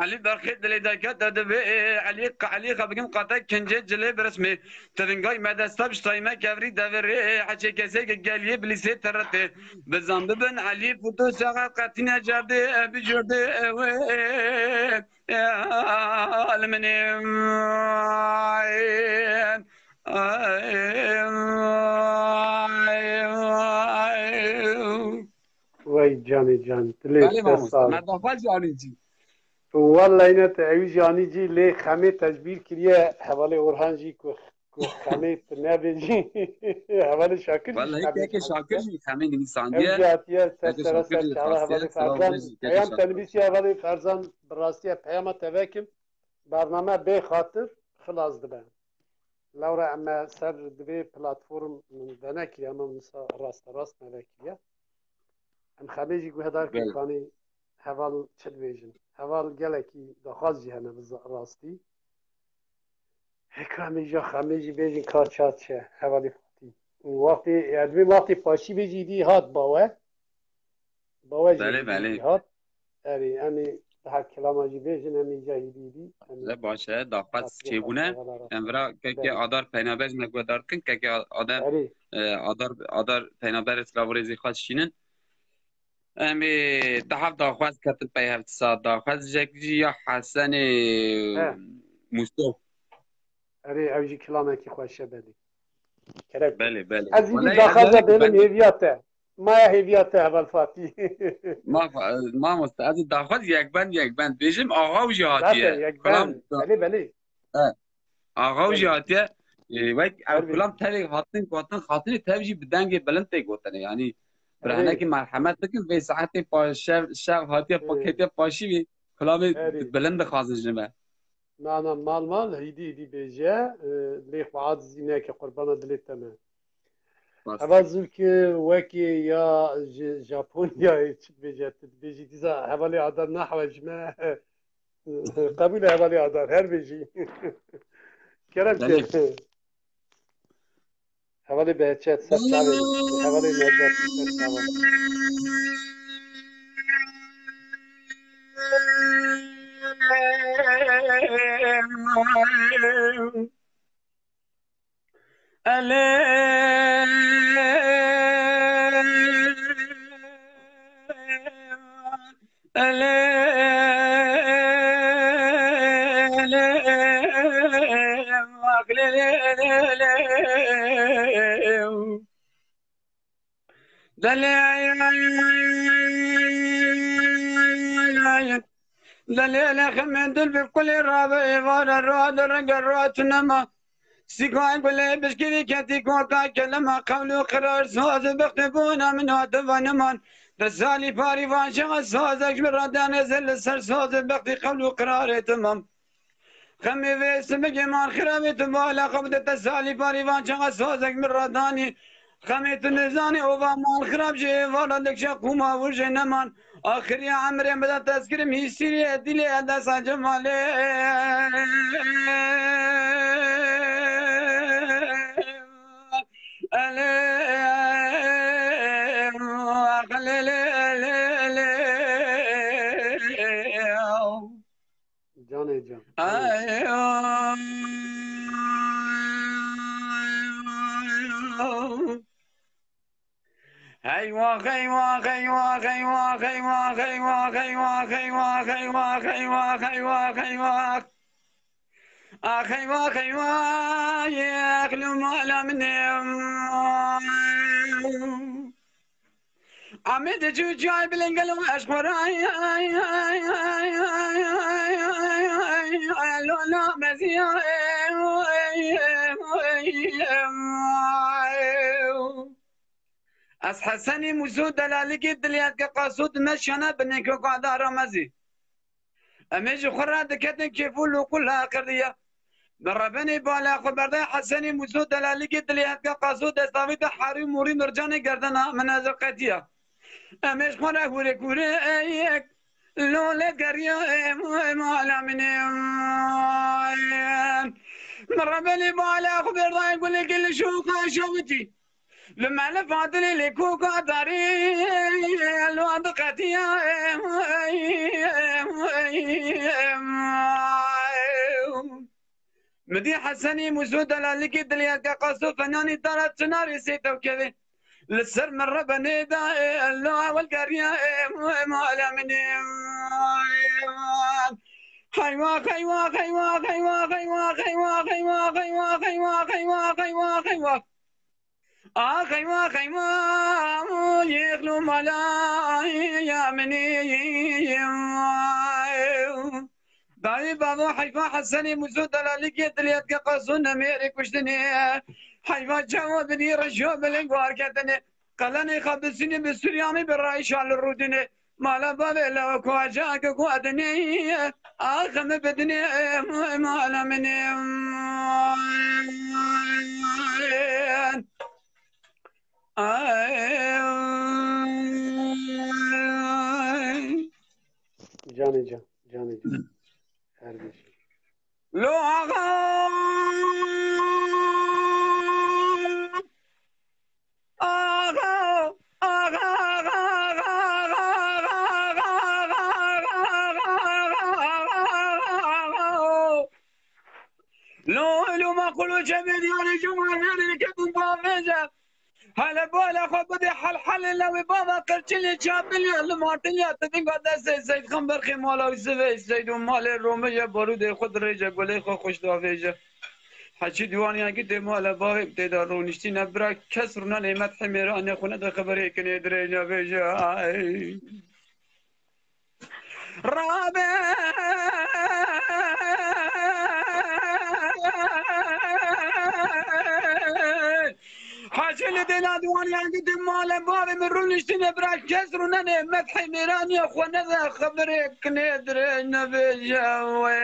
Elî berxê dilê dayka te divê, Elî, Elî xwe bikim qate kincê cilê birismê. Tivingay me desta biştayî me kevrî devirê, heçê kesê ke geliyê bilîsê teretê. Bizan bibin Elî futu seqet qetîne cerdê, bijordê wê. Elminê. Wey canê can, dilê Belê te mamoste, sağ. Me daxwaz jî anî cî. Wallahî ne te ewî jî anî cî lê Xemê tecbîr kiriye hevalê Orhan jî ku ku Xemê tu nebêjî. Hevalê Şakir jî Wallahî Xemê keke Şakir jî Xemê nivîsandiye. Ew jî hatiye ser Keke sera Şakir ser jî çava hevalê Ferzan. Peyam te nivîsiye hevalê Ferzan bi rastiye peyama te vekim. Bername bê xatir xilas dibe. Lewra em me ser divê platform min venekiriye, em misa raste rast me vekiriye. Em Xemê jî guhedar kir kanî heval çi dibêjin. Heval gelekî daxwaz jî hene bi rastî. Heka em ê ja Xemê jî bêjin ka ça çi hevalê Fatî. Wextê, ya divê wextê paşî bê jî dî hat bawe. Bawe jî Belê, belê. Hat. Erê, em ê daha kilama jî bêjin, em ê ca hîdî hîdî. Em ê Le baş e, daxwaz Fatî çêbûne. Hevala ra. Em vira keke Belê. Adar Peynaber me guhdar kin, keke Adar, Erê. E, Adar, Adar Peynaber Silav û rêzê xwe şînin. Em ê dehaf daxwaz ketin pey heft saet daxwaz jek jî ya Hesenê He. Musto. Erê ew jî kilamekî xweş e belê. Kerem. Belê, belê. Ez jî Wele daxwaza ez bêlim ben- hêviya te. Maya hêviya te heval Fatî. Ma, mamoste, ez daxwaz yekbend yekbend bêjim, axa û jî hatiye. Zaten yekbend. Kulam- Belê, belê. He. Axa û jî Belê. Hatiye. E, wek ew Belê. Kulam tevê hatin gotin, hatinê tev jî bi dengê bilind tê gotine. Yanî, Belê. Birhenekî merhemet bikin, vê saetê pa-, şev, şev hatiye Belê. Paketiye paşî vî kulamê Belê. Bilind dixwazin ji me. Na, na, mal, mal, hîdî, hîdî bêje, e, lê xwe acizî neke, qurbana dilê te me. Rast. Heval Zûlkî wekî ya ji Japonyayê çi dibêje, tu dibêjî, dîsa hevalê Adar nahwe ji me. Qebûl e hevalê Adar, her bêjî. Kerem Belê. Ke. Hevalê Behçet, ser çavê min. Hevalê Necdet, ser çavê min. Delê, delê, lexemê dil bi kulê rabe êvara ra de renge ra tunema. Sîkayê gulê bişkirî ketî korka kelema qewl û qirar saz û bextê bona min hate vaniman. Te salî parî van şexa sazek ji min ra danê zer li ser saz û bextî qewl û qirarê temam. Xemê vê simigê man xirabê tu bala xwe bide te salî parî van çaxa sazek min ra danî. Xemê tu nizanî ova man xirab ji êvala dikşe qûma wir jê neman. Axiriya emrê min de tezkirim hîsîrê dilê edesa cemalê. Canê can. Eyvah, eyvah, eyvah, eyvah. Ax eywa, eywa, yexlû mala min ê. Amê de cû cayê bilingel û eşxoray. Lola meziya. Ez Hesenî Mûso delalikî diliyetke qaso dime şana binêko qada ramezî. Em ê ji xwe re diketin kêf û loqul laqirdiye. Bi rebenê bala xwe berdayê Hesenî Mûso delalikî diliyetke qaso destavî de harî morî mircanê gerdena min ez qetiya. Em ê ji xwe re hûrê kûrê eyek lole geriya ê mala min ê. Min rebenê bala xwe berdayê gulekê li şoqa şewitî. Li mele Fadilê lê koka darê lo diqetiya. Midî Hesenî Mûso delalikî diliyeke qaso fenanî dara çinarê sê tewkevê. Li ser min rebenê da lo ewel geriya mala min ê. Heywa, heywa, heywa, heywa, heywa, heywa, heywa, heywa, heywa, heywa, heywa, heywa, heywa. Ax eywa, eywa, yexlû mala ya min ê. Dayê bavo heyfa Hesenê Mûso delalikê diliyetke qaso nemêrê kuştinê. Heyfa çawa binî rejo biling warketine. Qelenê xwe bisînê bi Sûriya min bi rayşa li rûdinê. Mala bavê lew koca ke ku dinê, axim bidinê, mala min ê. Ay. Canê can, canê can. Her bir şey. Lo axa. Axa, axa, axa, axa, axa, axa, axa, axa, axa, axa, axa, axa. Lo, lo, ma kulu çemê diyarê cuma verê ke tu bavêje. Hele bala xwe bidê helhelê lewê bava qirçilê çapilya li martiliya tivinga destê Seyd Xan berxê mala Yusufê Seyd û malê Romê ye barûdê xwe dirêje gulê xwe xweş davêje. Heçî diwaniya gitê mala bavê tê de rûniştî ne bira kes rûna nêmet hemêra ne xwe ne de xeberê kinê dirêj nebêje. Ay. Rabe. Hacı li dêla diwan yan gidin male bavê min rûniştine bira kes rûnenê methê mêraniya xwe nede xeberê kinê dirê nebêje wê.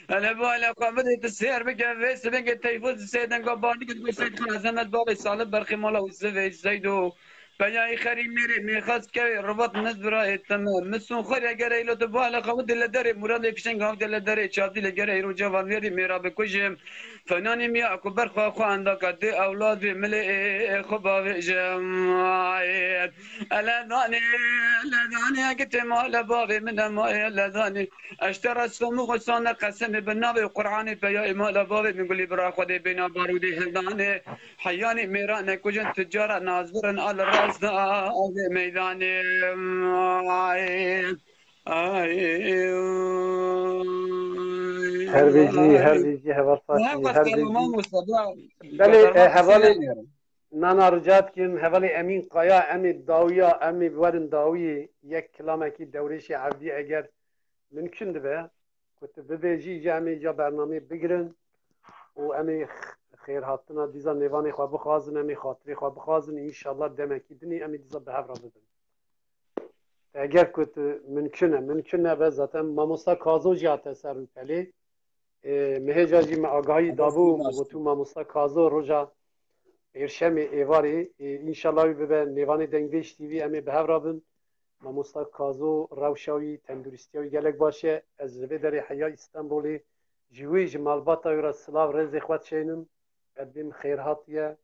Ele bu ele xwe bidê tu sêr bike vê sibêngê teyfû sê denga bandî gid ku Seyd Xan Ezemet bavê Salih berxê mala Usivê Seydo. Peyayî xerî mêrê mêxas kerê ribat mez birayê teme. Misun xerî eger eylo tu bu ele xwe bidê le derê Muradê fişeng hav de le derê çavdî le gerê roca van verî mêra bikujim. Fenanî miya ku berxwe xwe endaka dê ewladê milê ê xwe bavêjim. Ele danê, ele danê, gitê male bavê min ema ele danê. Eştera somu xwe sane qesemê bi navê Qur'anê peya ema le bavê min gulî bira xwe dê bêna barûdê hildanê. Heyanê mêra nekujin ticara nazbirin al rasta avê meydanê. Ay, ay. Her bijî, her bijî heval Fatî, her bijî. Belê, e, hevalê, nana rica dikim, hevalê Emîn Kaya, em ê dawiya, em ê werin dawiyê yek kilamekî dewrêşê evdî eger mimkun dibe, ku tu bibêjî, ji em ê ca bernameyê bigirin û em ê xêrhatina dîza nêvanê xwe bixwazin, em ê xatirê xwe bixwazin, înşallah demekî dinê em ê dîza bi hev re bibin. Eger ku tu mimkun e, mimkun nebe, zaten mamosta Kazo jî hate ser rûpelê. Ê, mihêca jî me agahî dabû, min gotû mamosta Kazo roja pêşemê êvarê, ê, înşallah wî bibe nêvanê Dengbêj T V, em ê bi hev re bin. Mamosta Kazo rewşa wî, tenduristiya wî gelek baş e. Ez ji vê derê heya Îstanbulê ji wî, ji malbata wî re silav rêzê xwe dişeynim. Qedbê min xêr hatiye.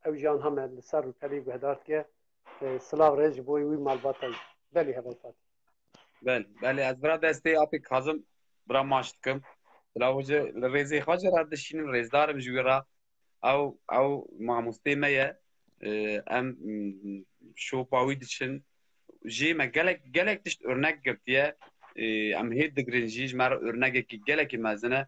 Ew jî anha me li ser rûpelê guhdar dike. E, silav rêz ji bo wî malbata wî. Belê heval Fatî. Belê, belê, ez bira destê apê Kazim bira maç dikim. Bila hoca li rêzê xwe jî re dişînim, rêzdarim ji wî re. Ew, ew mamostê me ye. Ee, em, mm, şopa wî diçin. Jê me gelek, gelek tişt örnek girtiye. e, em hêt digirin jî, ji me re örnegekî gelekî mezin e.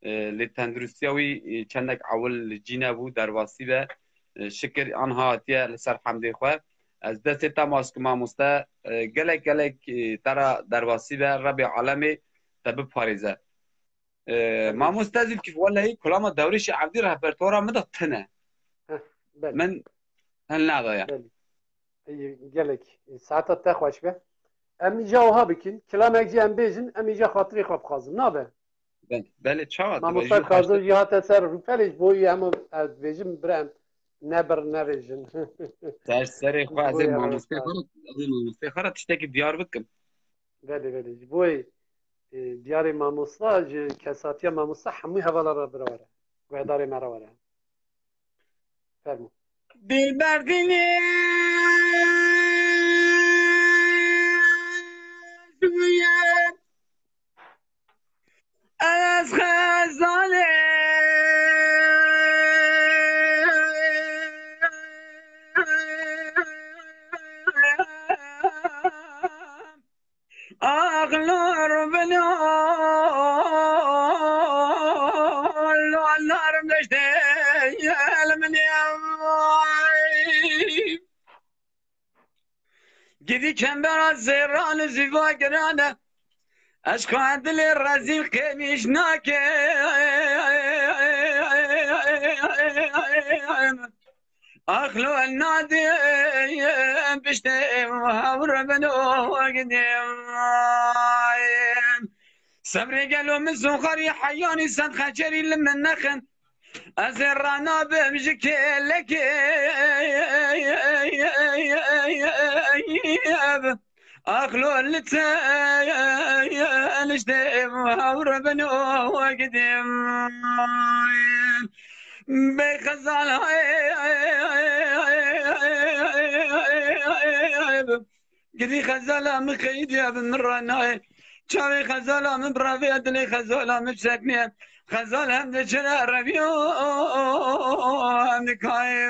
E, lê tenduristiya wî, e, çendek ewil li cî nebû, derbasî be. E, şikir anha hatiye li ser hemdê xwe. Ez destê te mas ku mamoste, e, gelek gelek, e, te re derbasî be, Rebê alemê te biparêze. E, mamoste Zülküf, welehî kulama Dewrêşê Evdî repertuara min de tune. Heh, belê. Min hil nadaye. Belê. Ey, gelek. Saeta te xweş be. Em îca wiha bikin. Kilamek jî em bêjin, em îca xatirê xwe bixwazin. Nabe? Belê, belê, çawa? Mamosta Kazim jî hate ser rûpelê, ji bo wî hema ez dibêjim, bira em nebir nevêjin. Ser serê xwe, ez ê mamostê xwe re, ez ê mamostê xwe re tiştekî diyar bikim. Belê, belê. Ji bo wê, e, diyarê mamosta, ji kesatiya mamosta hemû hevala re bira were. Guhdarê me re were. Fermo. Dilber dilê ez xezalê Axlor bino, lar deştê el min ya. Gidî kembera zêran û zîva girane. Eşqa dilê rezîl qêmîş nake. Axlo nadê piştê hawr bin û gidê. Sebrê gelo min zoxarî heyanî sed xeçerî li min nexin. Ez ê ranabim ji kêlekê. Axlo li te eniştê hawr bin û gidê. Bê xezal gidî xezala min xeyîdiya bi min re nayê. Çavê xezala min bi revê dilê xezala min bi seknê. Xezal hem diçire reviyo hem dikayê.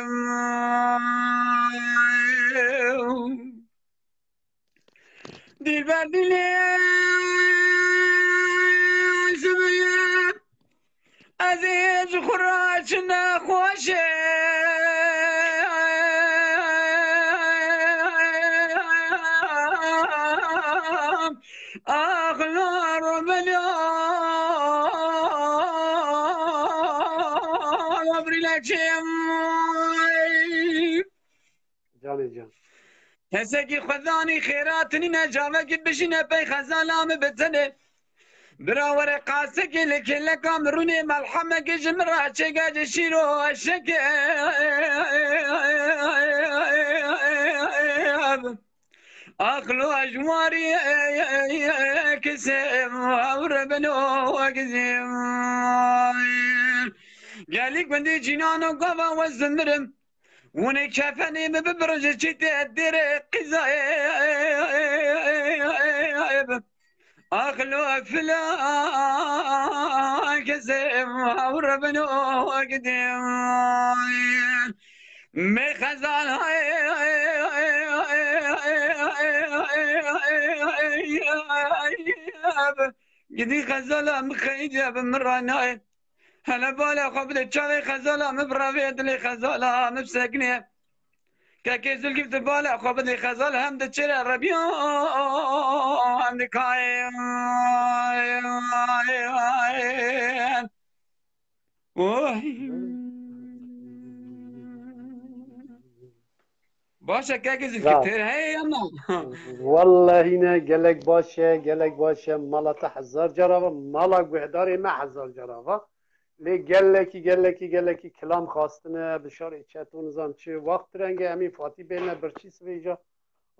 Dilber dilê ez ê ji xwe re çi nexweş e. Axlar bela brilekê. Canê can. Kesekî xwedanî xêratinî ne, cavekî bijîne pey xezala min bi tenê. Bira were qasekê li kêleka min rûnê, melhemekê ji min re çêke, ji şîr û eşekê. Axlo ji warî kesê hawr bin û gizî. Gelî gundî cînan û gava we zimirim. Hûn ê kefenê min bibirin ji çîtê dêrê qîzayê. Axlo filan kesê hawr bin û gidê. Mê xezal gidî xezala min xeyîdiya bi min re nayê. Hele bala xwe bide çavê xezala min bi revê dilê xezala min bi sekinê. Kekê Zilgîf di bala xwe bidê xezal hem diçire rebiyo hem dikayê. Oy. Baş e kekê Zilgîf, têr heye ya na? Wallahî ne, gelek baş e, gelek baş e. Mala te hezar cara va, mala guhdarê me hezar cara va. Lê gelekî, gelekî, gelekî kilam xwastine, bi şarê çeto nizam çi. Wext direnge em ê Fatî bêne birçî sibê îca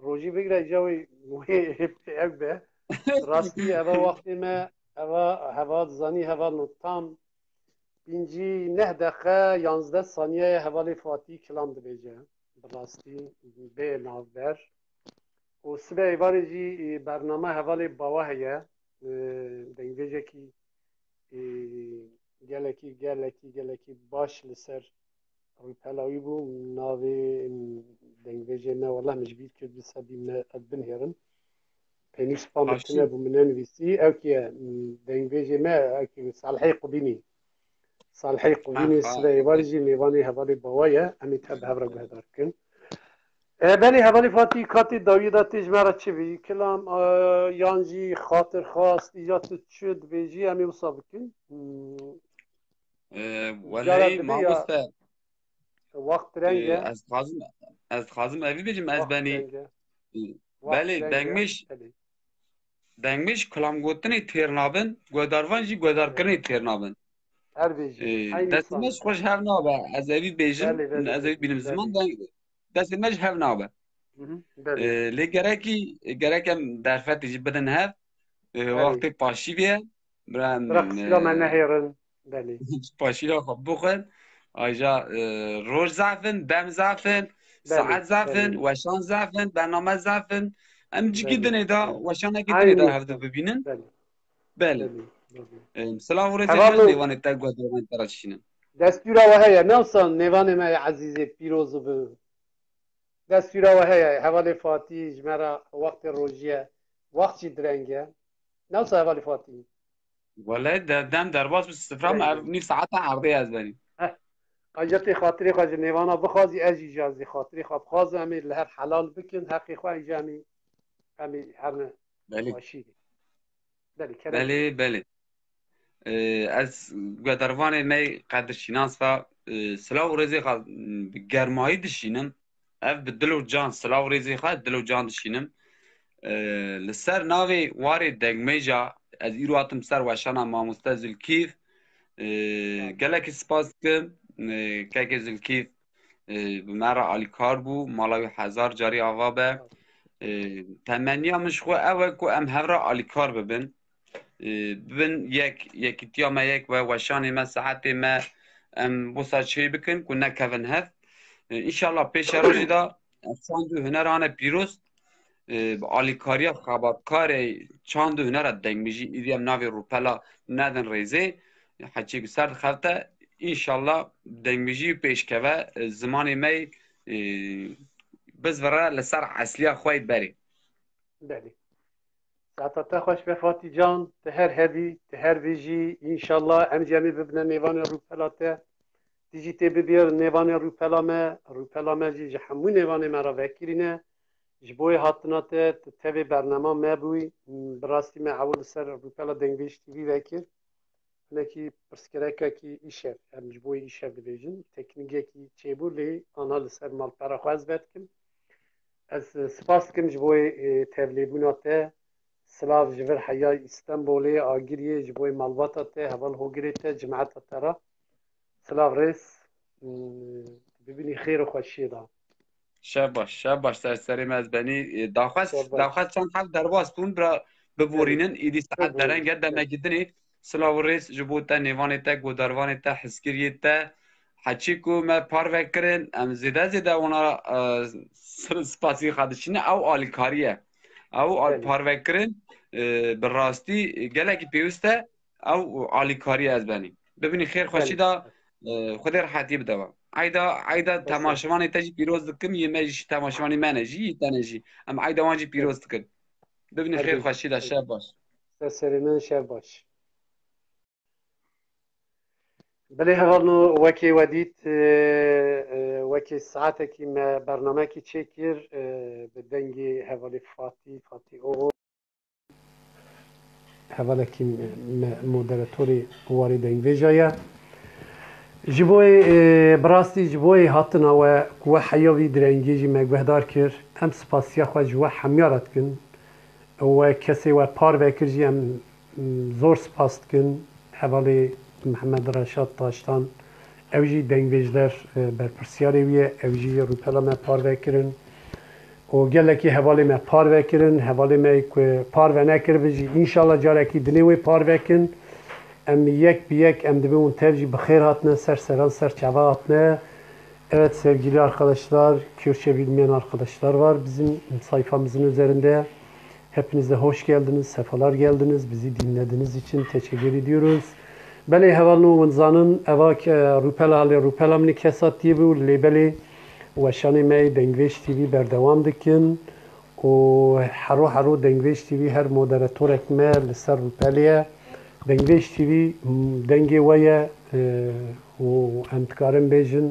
rojî bigire, îca wê, wê pê ew be. Rastî eva wextê me, eva heval zanî, heval no tam pêncî neh deqe, yanzdeh saniyeye hevalê Fatî kilam dibêje. Bi rastî bê navber. Û sibe êvarê jî, e, bername hevalê Bawa heye. E, dengbêjekî, e, gelekî, gelekî, gelekî baş li ser rûpela wî bû. Navê, em, dengbêjê me, wele min ji bîr kir, bi sebî me ez binihêrim. Pênî spa min tune bû, min nenivîsî. Ew kî ye, m, dengbêjê me, ew kî Salihê Qubînî. Salihê Qubînî, Sibê Êvarî jî mêvanê hevalê Bawa ye. Em ê tev bi hev re guhdar bikin. E, belê hevalê Fatî, katê dawiyê de tê ji me re çi bî? Kilam, e, yan jî xatirxwast, îca tu çi dibêjî, em ê wisa bikin. Hmm. E, Cara welehî dibe ya, mamoste, wext direng e, e. Ez dixwazim, ez dixwazim evî bêjim, ez Wext benî, direng e. e, Wext belê, direng e. Dengmêj, Belê. Dengmêj kilamgotinê têr nabin, guhdarvan jî guhdarkirinê têr nabin. Her bêjî. E, Eynî destê me san. Ji xwe ji hev nabe. Ez evî bêjim, Belê, belê, ez evî belê, bînim ziman, belê. deng-, destê me ji hev nabe. Hı hı, E, belê. Lê gerekî, gerek em derfetê jî bidin hev. E, Belê. Wextê paşî bê. Bira em, Bira qisîra me e, nehêrin. Belê. Paşîra xwe bixwin. Aja, e, roj zaf in, dem zaf in, Belê, saet zaf in, belê. Weşan zaf in, bername zaf in. Em cigî Belê, dinê de, belê. weşanekî dinê de Eynî hevdu san. bibînin. Belê. Belê. Belê, belê. Em, silav û rêzê Heval xwe û mêvanê te, guhdarvanê te re dişînin. Destûra we heye, ne wisa nêvanê me yê ezîzê pîroz û bi Destûra we heye, hevalê Fatî ji me re wextê rojî ye, wext jî direng e. Ne wisa hevalê Fatî? Wele de-, dem derbas bi sifra me, Belê. ev nîv saeta erdê ez benî. Heh. Aja tê xatirê xwe ji nêvana bixwazî, ez jî ji xatirê xwe bixwazim, em ê li hev helal bikin, heqê xwe jî em ê, em ê herne Belê. xweşî. Belê, kerem. Belê, belê. Ee, ez guhdarvanê me qedirşînas ve, e, silav û rêzê xwe, m, bi germayî dişînim. Ev bi dil û can, silav û rêzê xwe dil û can dişînim. Ee, li ser navê warê dengmêja, ez îro hatim ser weşana mamoste Zilkîf. Ee, Gelekî spas dikim. Ee, kekê Zilkîf, e, bi me re alîkar bû, mala wî hezar carî ava be. E, temenniya min ji xwe ew e ku em hev re alîkar bibin. E, bibin yek, yekîtiya me yek be, weşanê me, saetê me, em wisa çê bikin ku nekevin hev. E, înşallah pêşerojê de ev çand û hunerane pîroz, e, bi alîkariya xebatkarê çand û hunera dengmêjî, îdî em navê rûpela nedin rêzê, heçî ku ser dixevte, înşallah dengmêjî pêşkeve, e, zimanê me, e, bizvire li ser esliya xwe yê berê. Belê. Saeta te xweş be Fatî can, tu her hevî, tu her bijî, înşallah em jî em ê bibine mêvanê rûpela te. Tu jî tê bibî nêvanê rûpela me, rûpela me jî ji hemû nêvanê me re vekirî ne. Ji bo yê hatina te, tu tevê bernama me bûyî. Bi rastî me ewil li ser rûpela Dengbêj T V vekir. Hinekî pirsgirêkekî îşev, em ji bo yê îşev dibêjin. Teknîkekî çêbû, lê ana li ser malpera xwe ez vedikim. Ez, e, spas dikim ji bo yê, e, tevlêbûna te. Silav ji vir heya Îstenbolê, Agiriyê, ji bo yê malbata te, heval hogirê te, cimeta te re. Silav rêz, mm, bibînî xêr û xweşiyê de. Şev baş, şev baş, ser serê me ez benî. E, daxwest, Şev baş. daxwest çend heb derbas bûn, bira biborînin, Belê. îdî saet Biborîn. dereng e, demekî dinê. Silav û rêz ji bo te, nêvanê te, godarvanê te, hizkiriyê te. Heçî ku me parve kirin, em zêde zêde wana, e, s-, spasî xwe dişîne, ew alîkarî ye. Ew al-, Belê. parve kirin, e, bi rastî gelekî pêwist e, ew alîkarî ez benî. Bibînî xêr xweşî Belê. da, e, Xwedê rehetî bide we. Eyda, eyda Xweşe. temaşevanê te jî pîroz dikim, yê me jî temaşevanê me ne jî, yê te ne jî. Em eyda wan jî pîroz dikin. Bibînî Her xêr gün. xweşî da, şev baş. Ser serê min, şev baş. Belê hevalno, wekê we dît, e, e, wekê saetekî me bernamekî çêkir, e, bi dengê hevalê Fatî, Fatî Oğuz. Hevalekî me, me moderatorê warê dengvêja ye. Ji bo yê, e, bi rastî ji bo yê hatina we ku we heya vî direngî jî me guhdar kir, em spasiya xwe ji we hemiya re dikin. We kesê we parve kir jî em, mm, zor spas dikin. Hevalê Mihemed Reşad Taştan, ew jî dengvêjder, e, berpirsiyarê wî ye, ew jî rûpela me parve kirin. Û gelekî hevalê me parve kirin, hevalê me ku parve nekiribin jî, înşallah carekî dinê wê parve kin. Em yek bi yek, em dibin hûn tev jî bi xêr hatine, ser seran ser çava hatine. Evet sevgili arkadaşlar, Kürtçe bilmeyen arkadaşlar var bizim sayfamızın üzerinde. Hepiniz de hoş geldiniz, sefalar geldiniz. Bizi dinlediğiniz için teşekkür ediyoruz. Belê hevalno hûn zanin, eva ke rûpela halê rûpela min kesatî bû, lê belê weşanê me yê Dengvêj T V berdewam dikin. û hero hero Dengvêj T V her moderatorek me li ser rûpelê ye. Dengvêj T V dengê we ye, e, û em dikarin bêjin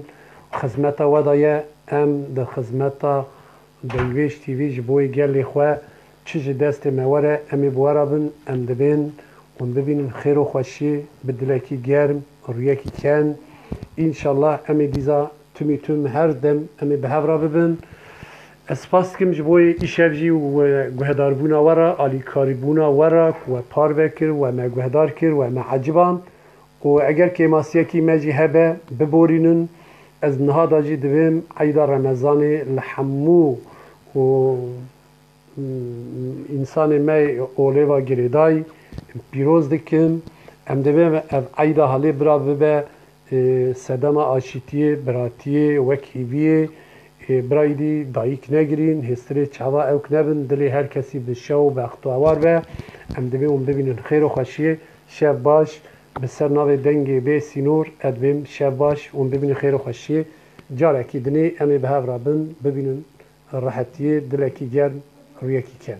xizmeta we de ye. Em di xizmeta Dengvêj T V ji bo yê gelê xwe çi ji destê me were, em ê bi we re bin, em dibên hûn bibînin xêr û xweşiyê bi dilekî germ, rûyekî ken. Înşallah em ê dîza timî tim her dem em ê bi hev re bibin. Ez spas dikim ji bo yê îşev jî û guhedarbûna we re, alîkarîbûna we re ku we parve kir, we me guhdar kir, we me eciband. Û eger kêmasiyekî me jî hebe, biborînin. Ez niha da jî divêm eyda Remezanê li hemû û, mm, însanê me olêva girêdayî pîroz dikim. Em divêm ev eyda halê bira bibe, e, sedema aşîtiyê, biratiyê, wek hîviyê, e, bira îdî dayik negirîn, hêstirê çava ewk nebin, dilê her kesî bi şew û bextewar be. Em divê hûn bibînin xêr û xweşiyê. Şev baş, bi ser navê Dengê Bê Sînor, ez dibêm şev baş, hûn bibînin xêr û xweşiyê. Carekî dinê em ê bi hev re bin, bibînin rehetiyê, dilekî germ, rûyekî ken.